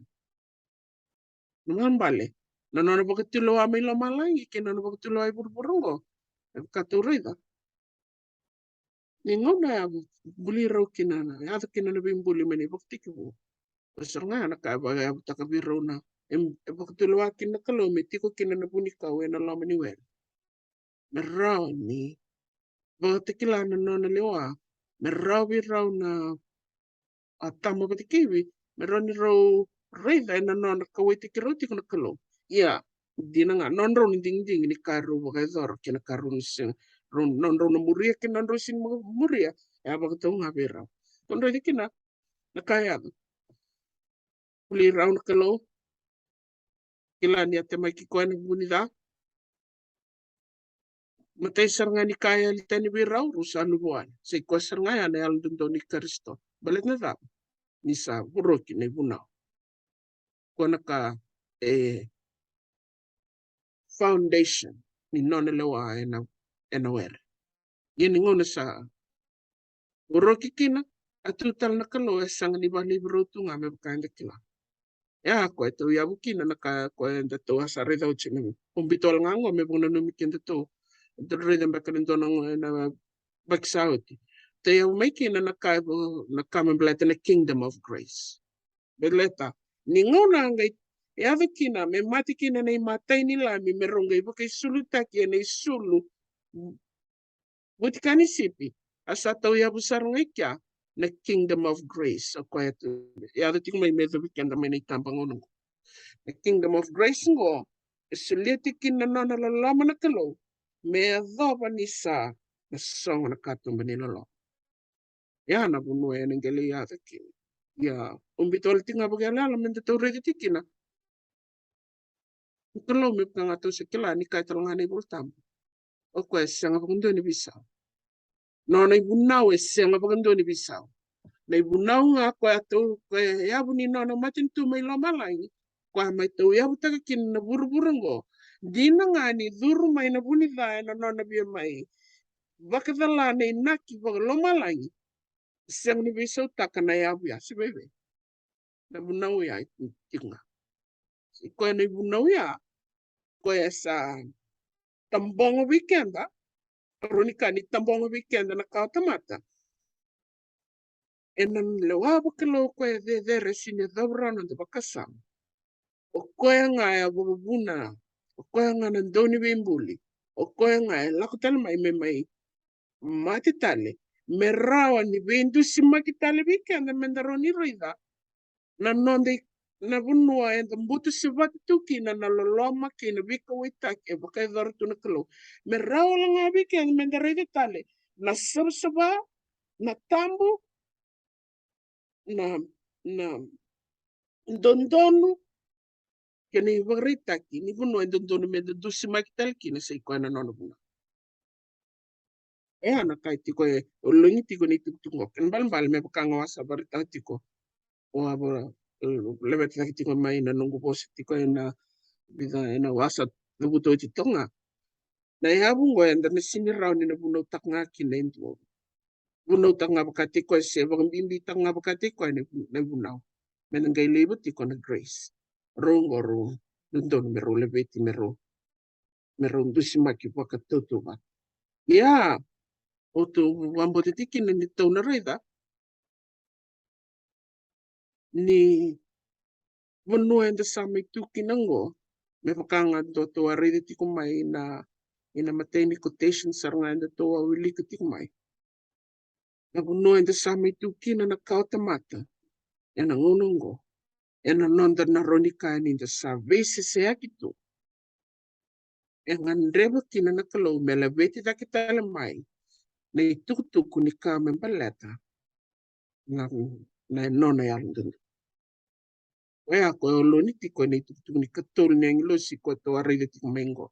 Na ibalebale, na nona vakatulewa mai lomalagi kei na nona vakatulewa e vuravura oqo, e vaka tou raica. Ni gauna ya buli rau kina na, yaco kina na veibuli mai na iVakatekivu. O sara ga na ka e vakayavutaka vei rau na, e, e vakatulewa kina na Kalou me tiko kina na vunikau ena loma ni were. Me rawa ni vakatakila na nona lewa, me rawa vei rau na, a, tama vata kei Ivi, me rawa ni rau raica ena nona kauwaitaki rau tiko na Kalou. Ia, dina ga, nodrau na digidigi ni ka rau vakayacora kei na ka rau na sega, rau, nodrau na muria kei na nodrau sega ni muria, e a vakatau ga vei rau. Tou raica kina na ka e yaco. Buli rau na Kalou. Kila ni a temaki koya na vu ni ca. Matai sara ga ni ka e yali tani vei rau, rau sa luvu yani. Sa i koya sara ga ya na Yalododonu ni Karisito. Baleta na cava? Ni sa voroki na ivunau. Koya na ka e foundation ni nona lewa ena, ena were. Ia ni gauna sa voroki kina, a tu tale na Kalou, e sega ni vakalevu rau tu ga me vaka eda kila. Ia, koya e tauyavu kina na ka, koya eda tou a sa raica oti na, au biuta wale ga oqo me vakananumi kedatou. Eda raica beka na dua na gauna ena yabaki sa oti. Tauyavu mai kina na ka, na ka me baleta na Kingdom of Grace. Baleta ni gauna qai yaco kina me mate kina na imatai ni Lami, me rau qai vakaisulutaki ena isulu vutika ni sipi, a sa tauyavu sara ga i kea na Kingdom of Grace. O koya e yaco tiko mai me yacovi keda mai na itabagauna oqo. Na Kingdom of Grace oqo e solia tiko kina na nona loloma na Kalou me yacova ni sa na sogo na katuba ni loloma. Ia na vanua ena qai lai yaco kina. Ia, au biuta wale tiko ga vakayaloyalo me da tou raica tiko kina. Na Kalou, me vaka ga tou sa kila ni kaya tale ga na iVolatabu, o koya e sega vakadua ni veisau. Nona ivunau e sega vakadua ni veisau. Na ivunau ga koya tou, koya e yavu ni nona matanitu mai lomalagi, koya mai tauyavutaka kina na vuravura oqo. Dina ga ni curu mai na vu ni ca ena nona via mai vakacala na inaki vakalomalagi, sega ni veisautaka na yavu ya se veve. Na vunau ya e tiko ga. O koya na ivunau ya, koya sa tabogo vei keda, rawa ni kaya ni tabogo vei keda na kawatamata. Ena lewa vakalou, o koya e cecere, sega ni yacova rawa na noda vakasama. O koya ga e a vakavuna, o koya ga na dauniveibuli, o koya ga e lako tale mai me mai mate tale, me rawa ni veidusimaki tale vei keda me da rawa ni raica na noda i, na vanua eda butu sevata tu kina na loloma kei na veikauwaitaki e vakayacora tu na Kalou. Me rawa wale ga vei keda meda raica tale na savasava, na tabu, na, na dodonu kei na ivakaraitaki ni vanua e dodonu meda dusimaki tale kina, sa i koya na nona vanua. E a na ka e tiko e, o logi tiko ni tukutuku qo. Kena balebale me vaka ga au a sa vakaraitaka tiko, au a vakalevetaki tiko mai na noqu vosa tiko ena vica, ena au a sa cavuta oti toka ga. Na yavu qo eda na sega ni rawa ni na vunautaka ga kina e dua. Vunautaka ga vakataki koya se vakabibitaka ga vakataki koya na, na vunau. Me na qai laiva tiko na grace. Rau qo rau dodonu me rau laveti, me rau, me rau dusimaki vakatautauvata. Ia, o tou vakabauta tiko kina ni tou na raica ni vanua eda sa mai tu kina qo, me vaka ga dou tou a raica tiko mai na, ina matai ni quotation sara ga eda tou a wilika tiko mai. Na vanua eda sa mai tu kina na kawatamata ena gauna qo, ena noda na rawa ni kaya ni da sa veiseseyaki tu. E gadreva kina na Kalou me laveti cake tale mai na itukutuku ni ka me baleta na, na nona yalododonu. Oya ko e oloni tiko ena itukutuku ni katolu ni agilosi ko tou a raica tiko mai qo,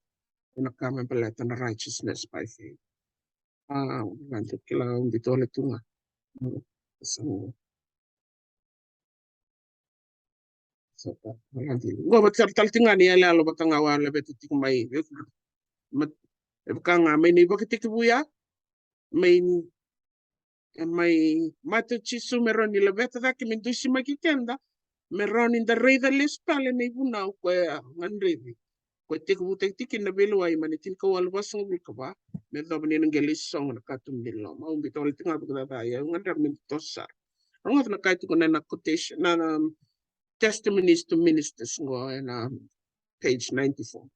ena ka me baleta na righteousness by faith. A, vaka dou kila, au biuta wale tu ga. Mm, sa, sa, qo vata sara tale tiko ga ni yaloyalo vata ga au a laveta tiko mai. Ma, e vaka ga mai na ivakatekivu ya, mai, e mai mata o Jisu me rawa ni laveta cake me dusimaki keda, me rawa ni da raica lesu tale na ivunau ko e a gadrevi. Ko e tekivutaki tiko kina na veilewai mai na tinikawalu vasagavulu ka va, me yacova ni na qai lai sogo na katuba ni loloma. Au biuta wale tiko ga vakacaca, ia au gadreva me da toso sara. Rogoca na ka e tukuna na quotation, na, na Testimonies to Ministers qo ena page ninety-four.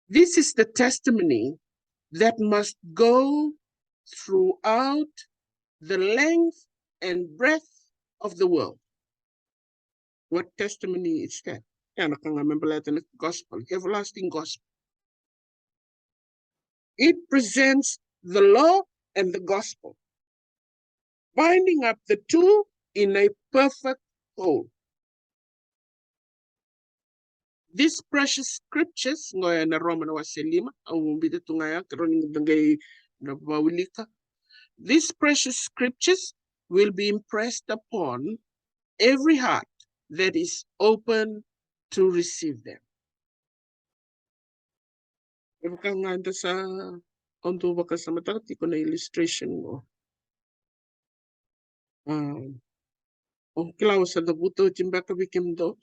This is the testimony that must go throughout the length and breadth of the world. What testimony is that? Ya na ka ga me baleta na gospel, everlasting gospel. It presents the law and the gospel, binding up the two in a perfect whole. These precious scriptures, qo ena Roma na wase lima, au biuta tu ga ya, ke rawa ni da qai na vakawilika. These precious scriptures will be impressed upon every heart that is open to receive them. E vaka ga eda sa, au dau vakasamataka tiko na illustration qo. A, au kila au sa cavuta oti beka vei kemudou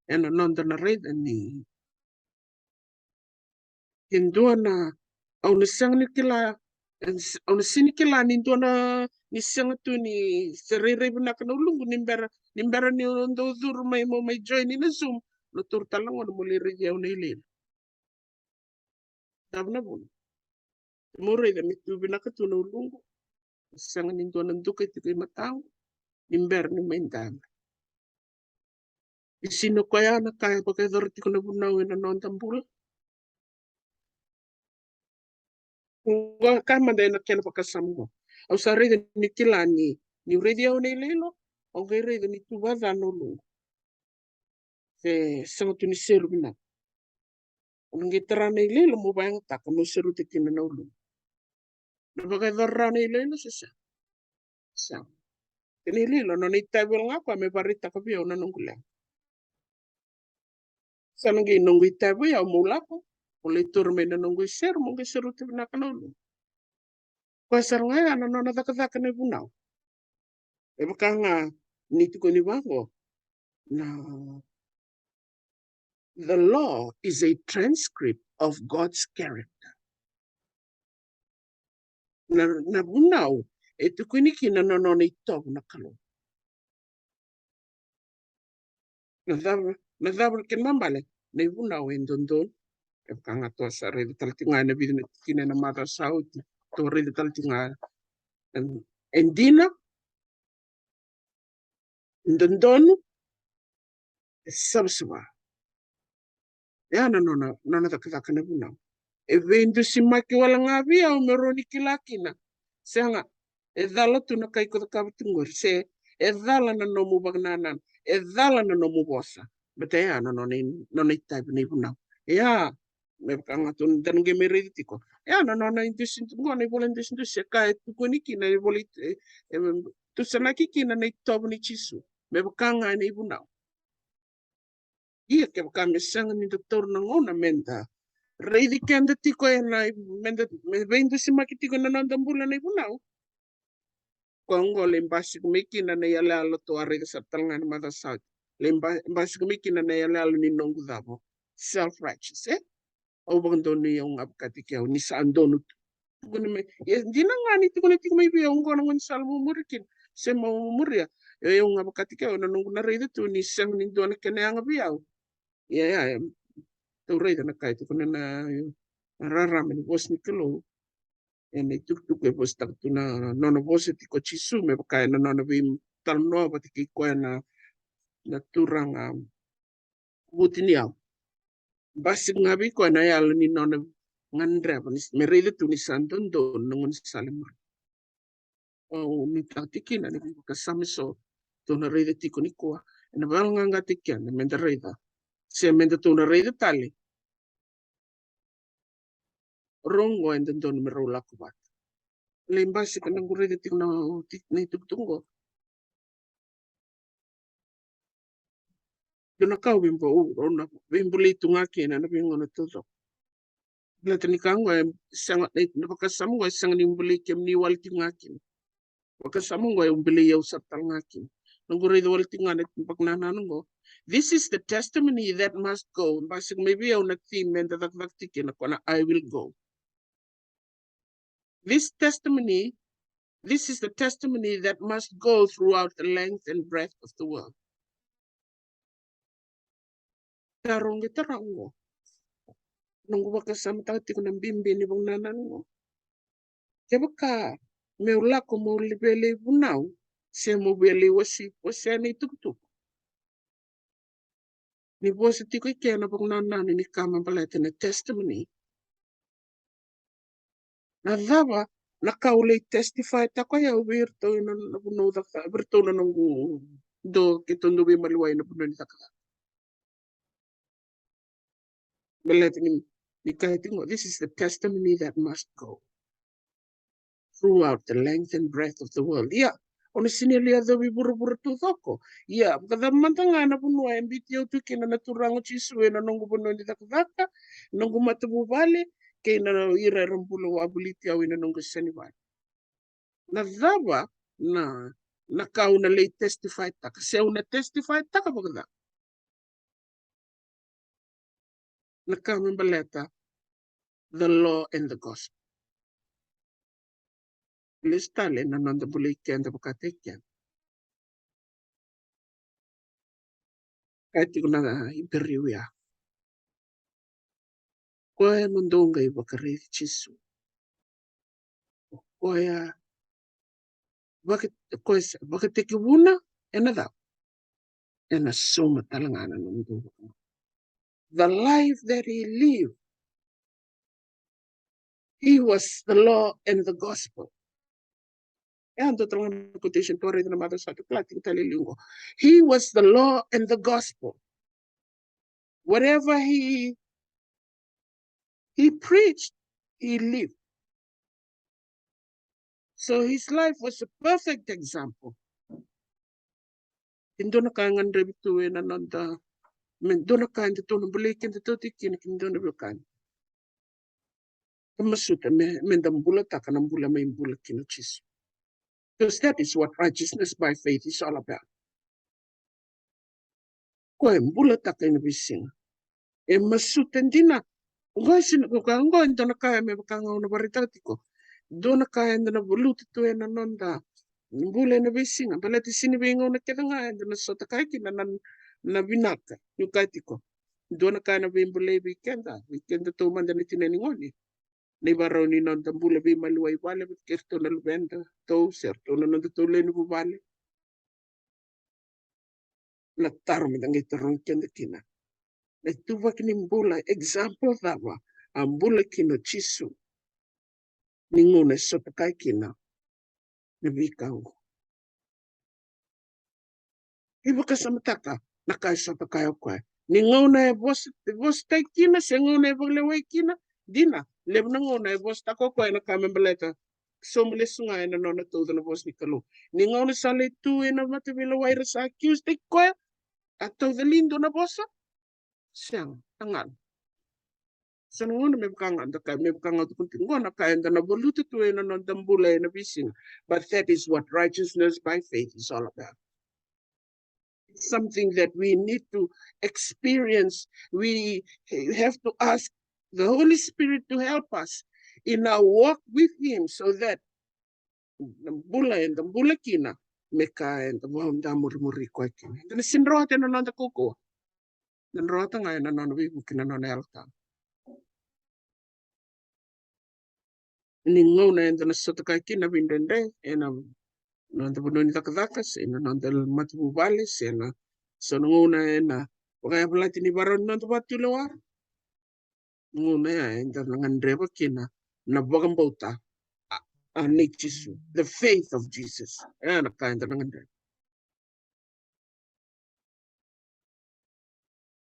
ena noda na raica ni ke dua na, au na sega ni kila, au na sega ni kila ni dua na, ni sega tu ni se rairai vinaka na uluqu ni bera, ni bera niu dau curu mai meu mai join ina Zoom, na turu tale na gauna mo lai raici au na ileilo. Cava na vuna? Meu raica me tu vinaka tu na uluqu. Sega ni dua na duka e tiko i mataqu ni bera niu mai dabe. E sega ni koya na ka e vakayacora tiko na vunau ena noda bula. Qo ka mada ena kena vakasama qo. Au sa raica ni kila ni, niu raici au na ileilo, au qai raica ni tu vakaca na uluqu. Se sega tu ni seru vinaka. Au na qai tara na ileilo meu vakayagataka meu seruta kina na uluqu. Na vakayacora rawa na ileilo se sega? Sega. Kena ileilo, nona itavi wale ga koya me vakaraitaka vei au na noqu leqa. Sa na qai noqu itavi o yau meu lako, meu lai taura mai na noqu iseru, meu qai seruta vinaka na uluqu. Koya sara ga ya na nona cakacaka na ivunau. E vaka ga ni tukuni vaqo, na, the law is a transcript of God's character. Na, na vunau e tukuni kina na nona itovo na Kalou. Na cava, na cava kena ibalebale, na ivunau e dodonu. E vaka ga tou sa raica tale tiko ga ena vica na tikina ena macawa sa oti. Tou raica tale tiko ga, em, e dina, dodonu, E savasava. E a na nona, nona cakacaka na vunau. E veidusimaki wale ga vei au me rawa ni kila kina. Sega, e cala tu na ka iko cakava tu qori, se e cala na nomu vakanananu, e cala na nomu vosa. Baleta e a na nona i-, nona itavi na ivunau. E a, me vaka ga tu na dana qai mai raica tiko. E a na nona idusidusi qo, na ivola idusidusi, e ka e tukuni kina, na ivola i-, e, e, tusanaki kina na itovo ni Jisu. Me vaka ga na ivunau. Ia kevaka me sega ni da taura na gauna me da raici keda tiko ena, me da, me veidusimaki tiko na noda bula na ivunau. Koya oqo lai basika mai kina na iyaloyalo, tou a raica sara tale ga na macawa sa oti. Lai ba-, basika mai kina na iyaloyalo ni noqu cava? Self-righteous, e? Au vakadonui au ga vakataki au ni sa donu tu. Tukuna mai, ia dina ga ni tukuna tiko mai vei au oqo na gaunisala mo muri kina, se mo muria. Ia au ga vakataki au, na noqu na raica tu ni sega ni dua na kena yaga vei au. Ia, ia, ia, tou raica na ka e tukuna na, na rarama ni vosa ni Kalou. Ena itukutuku e vosataka tu na nona vosa tiko o Jisu, me vaka ena nona veitalanoa vata kei koya na, na turaga vutuniyau. Basika ga vei koya na yalo ni nona gadreva ni, me raica tu ni sa dodonu na gaunisala e muri. Au nuitaka tiko kina na veivakasama eso tou na raica tiko nikua, ena vagalalataki keda me da raica, se me da tou na raica tale. Rau oqo e dodonu me rau lako vata. Lai basika na noqu raica tiko na, na itukutuku oqo. Dua na ka au veibo-, au na veibulai tu ga kina na veigauna taucoko. Baleta ni ka oqo e sega, na, na vakasama oqo e sega ni bulai kemuni wale tiko ga kina. Vakasama oqo e bulai au sara tale ga kina. Noqu raica wale tiko ga na vakanananu oqo. This is the testimony that must go. Basika mai vei au na theme eda cakacaka tiko kina, koya na I will go. This testimony, this is the testimony that must go throughout the length and breadth of the world. Taro qai taro oqo. Noqu vakasamataka tiko na bibi ni vakanananu oqo. Kevaka meu lako meu lai via lai vunau, se meu via lai wasi, wasea na itukutuku. Ni vosa tiko i ke na vakanananu ni ka me baleta na testimony. Na cava na ka au lai testify taka o yau vei iratou ena, na vanua au caka, vei iratou na noqu dau, keitou dau veimaliwai ena vanua ni cakacaka. Baleta ni, ni kaya tiko, this is the testimony that must go throughout the length and breadth of the world. Ia, au na sega ni lai yacovi vuravura taucoko. Ia, vakacava mada ga na vanua e biuti au tu kina na Turaga o Jisu ena noqu vanua ni cakacaka, noqu matavuvale, kei na ira era bula wavoliti au ena noqu yasa ni vale. Na cava na, na ka au na lai testify taka, se au na testify taka vakacava? Na ka me baleta the law and the gospel. Lesu tale na noda bulai keda vakataki keda. Kaya tiko na Iperiu ya, koya mo dou qai vakaraici Jisu, o koya vaka-, koya sa vakatekivuna ena cava? Ena sauma tale ga na nomudou vakanananu. The life that he lived, he was the law and the gospel. E a dua tale ga na quotation tou raica na macawa sa oti, kila tiko tale e liu oqo. He was the law and the gospel. Whatever he, he preached, he lived. So his life was a perfect example. Ke dua na ka e gadrevi tu ena noda, me dua na ka eda tou na bulai keda tauti kina, ke dua na veiwekani, ka masuta me, me da bulataka na bula mai bula kina o Jisu. Because that is what righteousness by faith is all about. Koya e bulataka ena veisiga. E masuta dina. Oqo e sega ni, oqo e dua na ka me vaka ga au na vakaraitaka tiko. Dua na ka eda na valuta tu ena noda bula ena veisiga. Baleta sega ni veigauna kece ga eda na sota kaya kina na, na vinaka. Niu kaya tiko, dua na ka ena veibulai vei keda, vei keda taumada na tina ni gone, na ivakarau ni noda bula veimaliwai vale vata kei iratou na luveda tou, se iratou na noda tou lewe ni vuvale. Na taro me da qai tarogi keda kina, na ituvaki ni bula, example cava a bula kina o Jisu ni gauna e sotakaya kina na veika oqo? Ni vakasamataka na ka e sotakaya o koya, ni gauna e vosa, e vosataki kina se gauna e vakalewai kina. Dina, levu na gauna e vosataka o koya na ka me baleta, sobu lesu ga ena nona tauca na vosa ni Kalou. Ni gauna sa lai tu ena mataveilewai ra sa accuse-taki koya, a tauca li dua na vosa? Sega, a galo. So na gauna me vaka ga da kai, me vaka ga tukuni tiko qo na ka eda na valuta tu ena noda bula ena veisiga. But that is what righteousness by faith is all about. It's something that we need to experience. We have to ask the Holy Spirit to help us in our walk with Him so that na bula eda bula kina me ka eda vauda murimuri koya kina. Eda na sega ni rawata ena noda kaukauwa. Eda na rawata ga ena nona veivuke na nona Yalo Tabu. Ni gauna eda na sotakaya kina veidredre ena noda vanua ni cakacaka se na noda matavuvale se na so na gauna ena vakayavalati ni varau ni noda vatulewa. Gauna ya eda na gadreva kina na vakabauta a, a nei Jisu, the faith of Jesus. Ena ka eda na gadreva.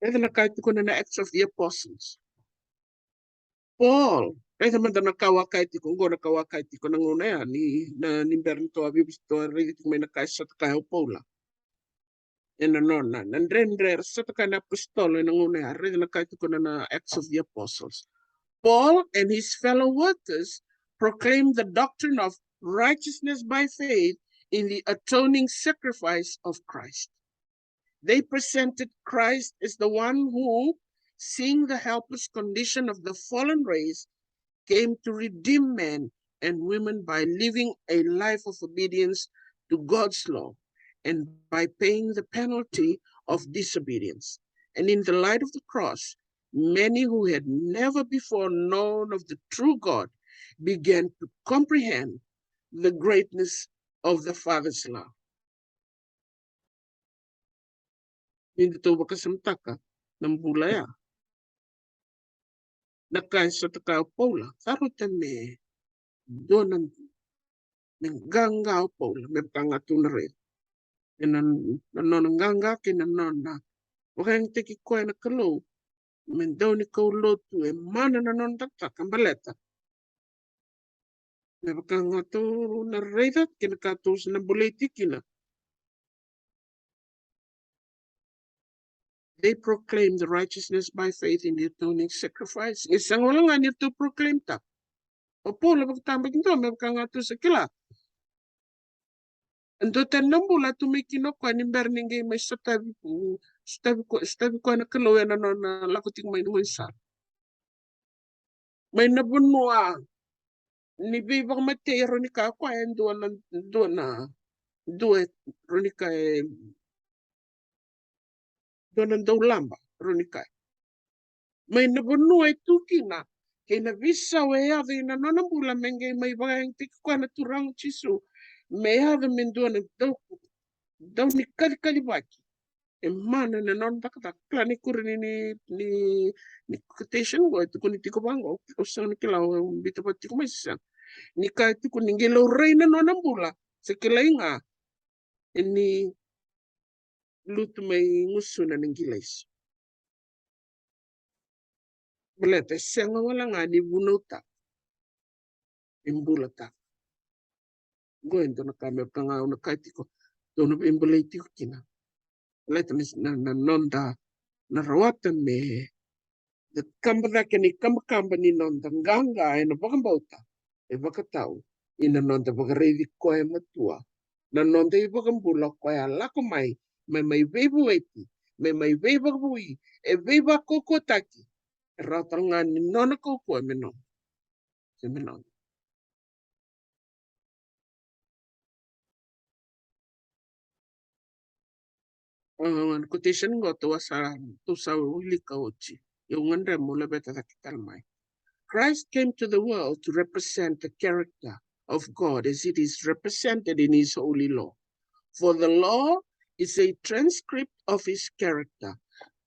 Eda na kai tukuna na Acts of the Apostles. Paul, raica mada na ka wa kai tiko, qo na ka wa kai tiko na gauna ya ni, na, ni bera ni toa vivi toa raica tiko mai na ka e sotakaya o Paula. Ena nona, na dredre era sotakaya na apositolo ena gauna ya, raica na ka e tukuna na Acts of the Apostles. Paul and his fellow workers proclaimed the doctrine of righteousness by faith in the atoning sacrifice of Christ. They presented Christ as the one who, seeing the helpless condition of the fallen race, came to redeem men and women by living a life of obedience to God's law and by paying the penalty of disobedience. And in the light of the cross, many who had never before known of the true God began to comprehend the greatness of the Father's love. Ni datou vakasamataka na bula ya, na ka e sotakaya o Paula, sa rauta me dua na, me qaqa o Paula, me vaka ga tou na raica. Ena, na nona qaqa kei na nona vakayagataki koya na Kalou me dau ni kaulotu, e mana na nona cakacaka baleta me vaka ga tou na raica kei na ka tou sa na bolei tiko kina. They proclaim the righteousness by faith in the atoning sacrifice. E sega wale ga ni ratou proclaim-taka. O Paula vakatabakidua me vaka ga tou sa kila. E dua tani na bula tu mai kina o koya ni bera ni qai mai sotavi, sotavi ko, sotavi koya na Kalou ena nona lako tiko mai na gaunisala. Mai na vanua ni veivakamatei e rawa ni kaya o koya e dua na, dua na, dua e rawa ni kaya e dua na daulaba, rawa ni kaya. Mai na vanua e tu kina kei na veisau e yaco ina nona bula me qai mai vakayagataki koya na Turaga o Jisu, me yaco me dua na dau, dau ni kalikali vaki. E mana na nona cakacaka. Kila ni kuri ni, ni, ni, ni quotation qo e tukuni tiko vaqo, au sega ni kila au biuta vata tiko mai se sega. Ni ka e tukuni ni qai laurai na nona bula, se kilai ga e ni lutu mai gusuna na qilaiso. Baleta e sega wale ga ni vunautaka, e bulataka. Qo e dua na ka me vaka ga au na kaya tiko, dou na veibolei tiko kina. Baleta na, na, na noda na rawata me da kaba cake na ikabakaba ni noda qaqa ena vakabauta, e vakatau ina noda vakaraici koya matua, na noda iVakabula, o koya a lako mai me mai veivueti, me mai veivakavoui, e veivakaukauwataki. E rawa tale ga ni nona kaukauwa me noda. Se me noda. A, na quotation qo tou a sa, tou sa wilika oti. Ia au gadreva meu laveta cake tale mai. Christ came to the world to represent the character of God as it is represented in his holy law. For the law is a transcript of his character.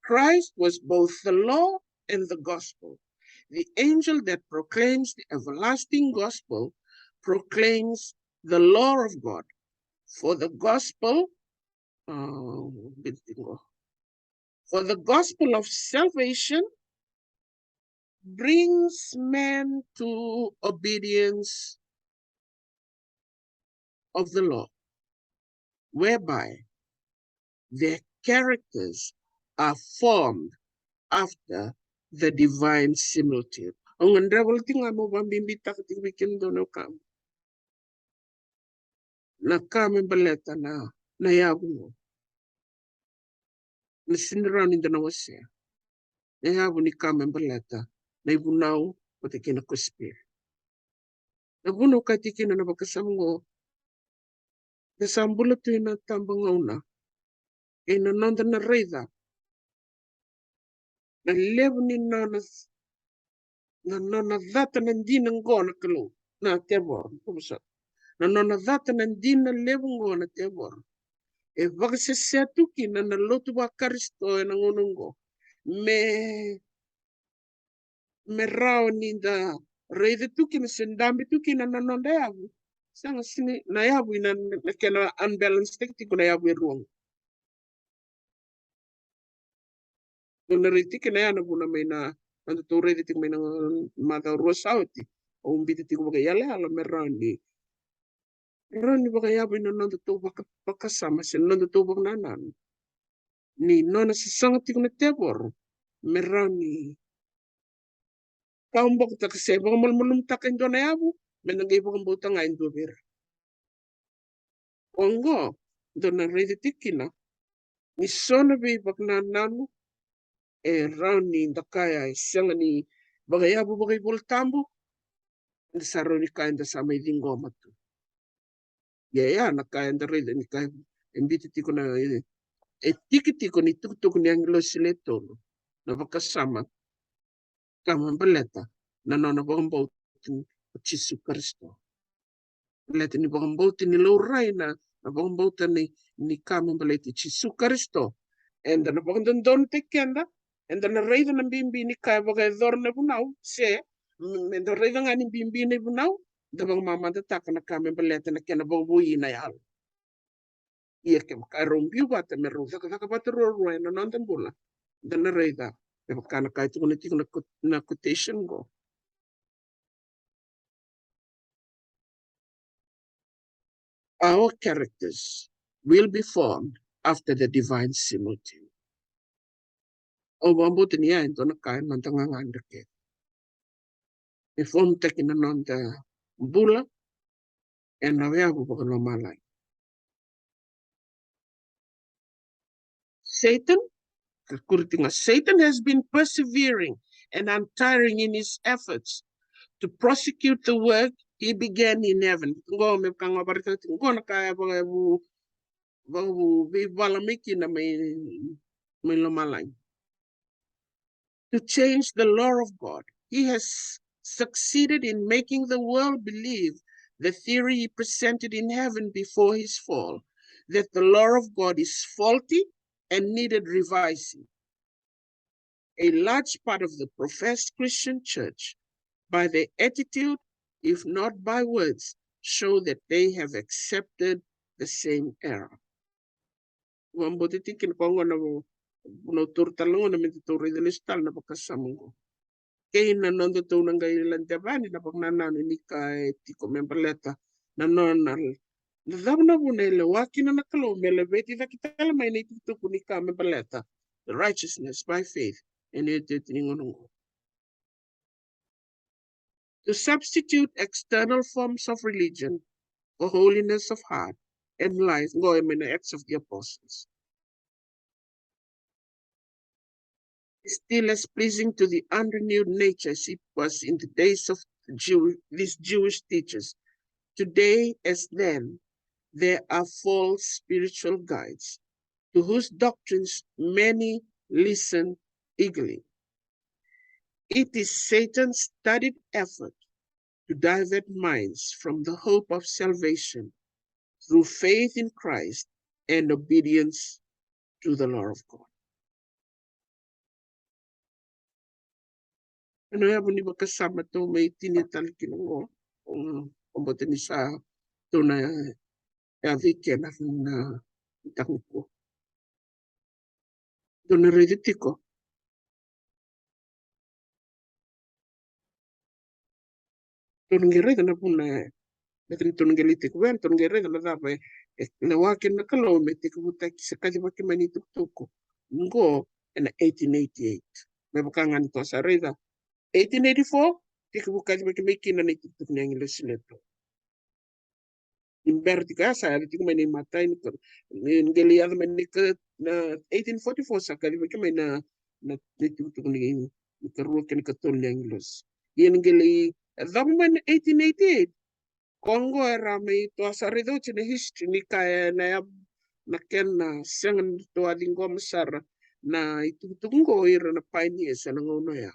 Christ was both the law and the gospel. The angel that proclaims the everlasting gospel proclaims the law of God. For the gospel, uh, for the gospel of salvation brings men to obedience of the law, whereby their characters are formed after the divine similitude. Au gadreva tiko ga meu vakabibitaka tiko vei kemudou na wekaqu. Na ka me baleta na, na yavu qo. Na sega ni rawa ni da na wasea. Na yavu ni ka me baleta na ivunau vata kei na kosipeli. Na vuna au kaya tiko kina na vakasama qo, da sa bula tu ena itabagauna, ena noda na raica na levu ni nona, na nona cata na dina qo na Kalou, na tevoro, na nona cata na dina levu qo na tevoro. E vakasesea tu kina na lotu vaKarisito ena gauna qo. Me, me rawa ni da raica tu kina se dabe tu kina na noda yavu. Sega, sega ni, na yavu ena, na kena unbalance taki tiko na yavu e rua qo. Dou na raica tiko kina ya na vuna mai na, na nodatou raica tiko mai na macawa rua sa oti. Au biuta tiko vakaiyalayala me rawa ni, rawa ni vakayavu ena nodatou vaka, vakasama se nodatou vakanananu ni nona sasaga tiko na tevoro me rawa ni kaubokotaka se vakamalumalumutaka e dua na yavu, me na qai vakabauta ga e dua vei ira. Oqo, dou na raica tiko kina ni so na veivakanananu e rawa ni da kaya e sega ni vakayavu vakaivolatabu, da sa rawa ni kaya da sa mai ciqoma tu. Ia, ia na ka eda raica ni ka e biuta tiko na, e, e tiki tiko ni tukutuku ni agilosi le tolu na vakasama ka me baleta na nona vakabauta o Jisu Karisito. Baleta ni vakabauta ni laurai na, na vakabauta ni, ni ka me baleti Jisu Karisito. Eda na vakadodonutaki keda, eda na raica na bibi ni ka e vakayacora na vunau, se, me, meda raica ga ni bibi na ivunau, da vakamamadataka na ka me baleta na kena vakavoui na yalo. Ia kevaka rau biu vata me rau cakacaka vata ruarua ena noda bula, da na raica me vaka na ka e tukuna tiko na quo-, na quotation qo. Our characters will be formed after the divine similitude. Au vakabauta ni ya e dua na ka e noda gagadre kece. E fomutaki na noda bula ena yavu vakalomalagi. Satan, ka kuri tiko ga, Satan has been persevering and untiring in his efforts to prosecute the work he began in heaven. Qo me vaka ga vakaraitaka tiko qo na ka e vakayavu, vakavuvale mai kina mai, mai lomalagi. To change the law of God. He has succeeded in making the world believe the theory he presented in heaven before his fall, that the law of God is faulty and needed revising. A large part of the professed Christian church, by their attitude, if not by words, show that they have accepted the same error. Vakabauta tiko kina, koya gona, vunau toro tale gona me datou raica lesu tale na vakasama qo. Kei na nodatou na qai ladeva yani na vakanananu ni ka e tiko me baleta na nona, na cava na vuna e lewa kina na Kalou me laveti cake tale mai na itukutuku ni ka me baleta the righteousness by faith ena iotioti ni gauna qo. To substitute external forms of religion for holiness of heart and life, qo e mai na Acts of the Apostles, is still as pleasing to the unrenewed nature as it was in the days of Jew, these Jewish teachers. Today, as then, there are false spiritual guides to whose doctrines many listen eagerly. It is Satan's studied effort to divert minds from the hope of salvation through faith in Christ and obedience to the law of God. Ena yavu ni vakasama tou mai tini tale kina qo, um, obote ni sa tou na yaco i kena na takukua. Tou na raica tiko. Tou na qai raica na vuna e, na kena tou na qai lai tiko vei, tou na qai raica na cava e, e lewa kina na Kalou me tekivutaki se kacivaki mai na itukutuku qo ena eighteen eighty-eight. Me vaka ga ni tou sa raica, eighteen eighty-four, tekivu kacivaki mai kina na itukutuku ni agilosi letu. Ni bera tiko ya sa yaco tiko mai na imatai ni ka, ni qai lai yaco mai na ka, na eighteen forty-four sa kacivaki mai na, na, na itukutuku ni, ni karua kei na katolu ni agilosi. Ia ni qai lai yacova mai na eighteen eighty-eight. Ko qo era mai tou sa raica oti na history ni ka ena yavu na kena sega ni tou a ciqoma sara na itukutuku qo ira na pioneers ena gauna oya.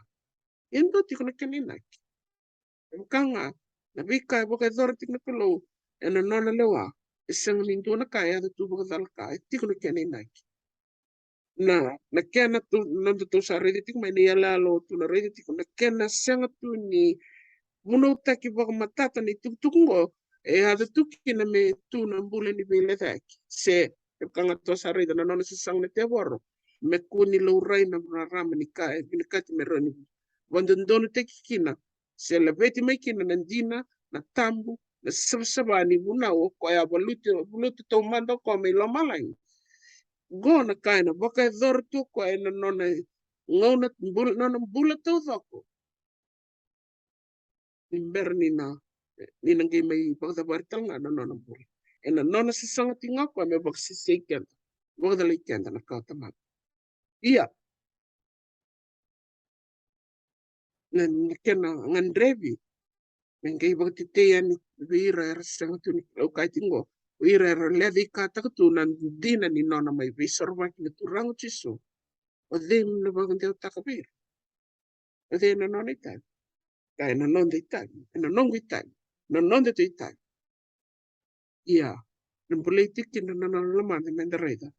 E dua tiko na kena inaki. E vaka ga na veika e vakayacora tiko na Kalou ena nona lewa, e sega ni dua na ka e yaco tu vakacalaka, e tiko na kena inaki. Na, na kena tou, noda tou sa raica tiko mai na iyaloyalo tou na raica tiko, na kena sega tu ni vunautaki vakamatata na itukutuku qo, e yaco tu kina me tu na bula ni veilecayaki. Se, e vaka ga tou sa raica na nona sasaga na tevoro, me kua ni laurai na rarama ni ka e vinakati me rawa ni vakadodonutaki kina, se laveti mai kina na dina, na tabu, na savasava ni vunau o koya a valuti, valuti taumada o koya mai lomalagi. Qo na ka ena vakayacora tu o koya ena nona gauna bula, nona bula taucoko. Ni bera ni na, ni na qai mai vakacavari tale ga na nona bula. Ena nona sasaga tiko ga o koya me vakasesei keda, vakacalai keda na kawa tamata. Ia, na, na kena gadrevi me qai vakatetei yani vei ira era sega tu ni kilai koya tiko qo, o ira era lecaikataka tu na dina ni nona mai veisorovaki na Turaga o Jisu. O cei na vakadewataka vei ira? O cei na nona itavi? Ka ena noda itavi, ena noqu itavi, na noda tou itavi. Ia, na bulai tiko kina na nona lomada meda raica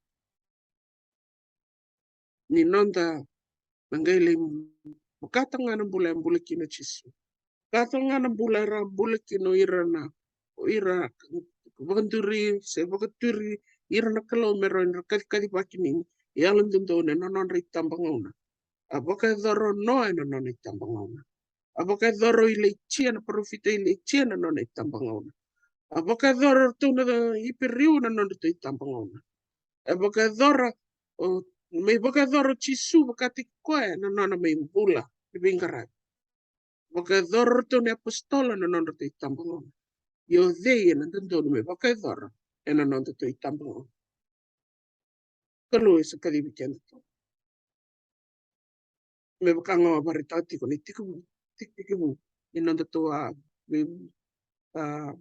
ni noda na qai lai vakataka ga na bula e bula kina o Jisu. Vakataka ga na bula era bula kina o ira na, o ira vakaduri se vakaturi ira na Kalou me rawa ni ra kacikacivaki ni yalododonu ena nodra itabagauna. A vakayacora o Noa ena nona itabagauna. A vakayacora o Ilaija, na parofita Ilaija, na nona itabagauna. A vakayacora o ratou na Iperiu na nodratou itabagauna. A vakayacora o, mai vakayacora o Jisu vakataki koya na nona mai bula ni veiqaravi. Vakayacora o ratou na iapositolo na nodratou itabagauna. Ia o cei ena dodonu me vakayacora ena nodatou itabagauna? Kalou e sa kacivi kedatou. Me vaka ga au a vakaraitaka tiko na itikotiko, tikotiko ni nodatou a, a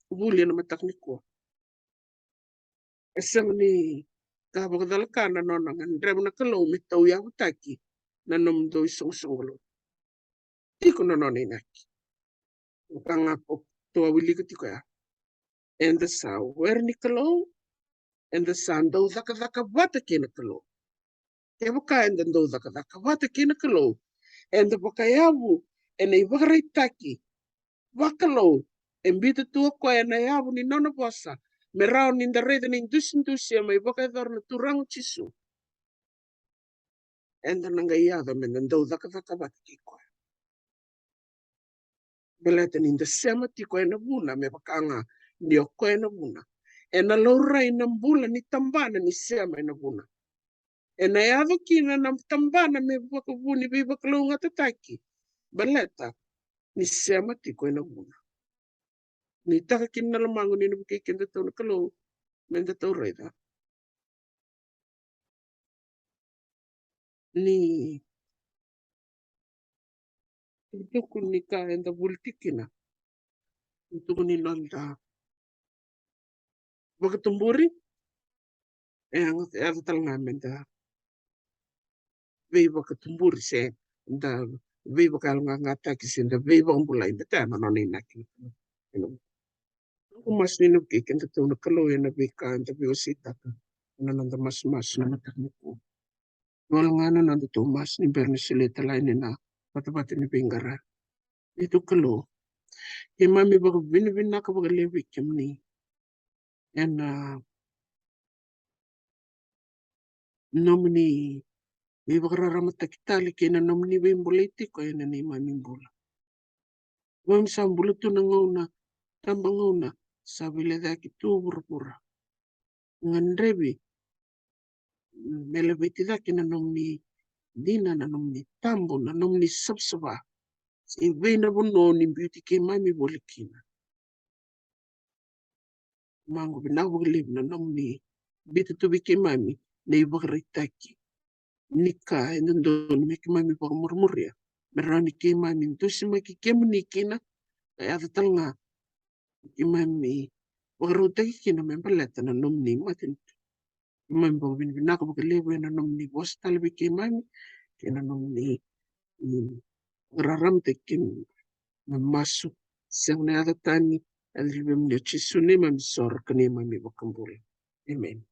vuli ena mataka nikua. E sega ni ka vakacalaka na nona gadreva na Kalou me tauyavutaki na nomudou isoqosoqo lotu. Tiko na nona inaki. Vaka ga ko tou a wilika tiko ya. Eda sa were ni Kalou, eda sa dau cakacaka vata kei na Kalou. Kevaka eda dau cakacaka vata kei na Kalou, eda vakayavu ena ivakaraitaki vakalou e biuta tu o koya ena yavu ni nona vosa, me rawa ni da raica na idusidusi e mai vakayacora na Turaga o Jisu. Eda na qai yaco meda dau cakacaka vata kei koya. Baleta ni da sema tiko ena vuna, me vaka ga ni o koya ena vuna. Ena laurai na bula ni tabana ni sema ena vuna. Ena yaco kina na tabana me vakavuni veivakalougatataki. Baleta ni sema tiko ena vuna. Ni taka kina na lomaqu ni na vukei kedatou na Kalou, meda tou raica. Ni tukutuku ni ka eda vuli tiko kina. Tukutuku ni noda vakatuburi. E yaco, yaco tale ga meda veivakatuburi se da veivakayaloqaqataki se da veivakabulai, baleta na nona inaki. Noqu masu ni na vukei kedatou na Kalou ena veika eda veiwaseitaka. na noda masumasu na mataka nikua. Wale ga na noda tou masu ni bera ni solia tale yani na vatavata ni veiqaravi. Neitou Kalou, keimami vakavinavinaka vakalevu vei kemuni ena nomuni veivakararamataki tale kei na nomuni veibulai tiko ena neimami bula. Keimami sa bula tu na gauna, taba gauna sa veilecayaki tu vuravura. Gadrevi me laveti cake na nomuni dina, na nomuni tabu, na nomuni savasava. Se vei na vanua oni biuti keimami voli kina. Keimami vinaka vakalevu na nomuni biuta tu vei keimami na ivakaraitaki ni ka e dodonu me keimami vakamurimuria, me rawa ni keimami dusimaki kemuni kina, ka yaco tale ga keimami vakarautaki kina me baleta na nomuni matanitu. Keimami vakavinavinaka vakalevu ena nomuni vosa tale vei keimami, kei na nomuni, mm, vakararamataki keimami. Na masu sega na yaca tani, ena luvemuni o Jisu neimami isoro ka neimami iVakabula. Emeni.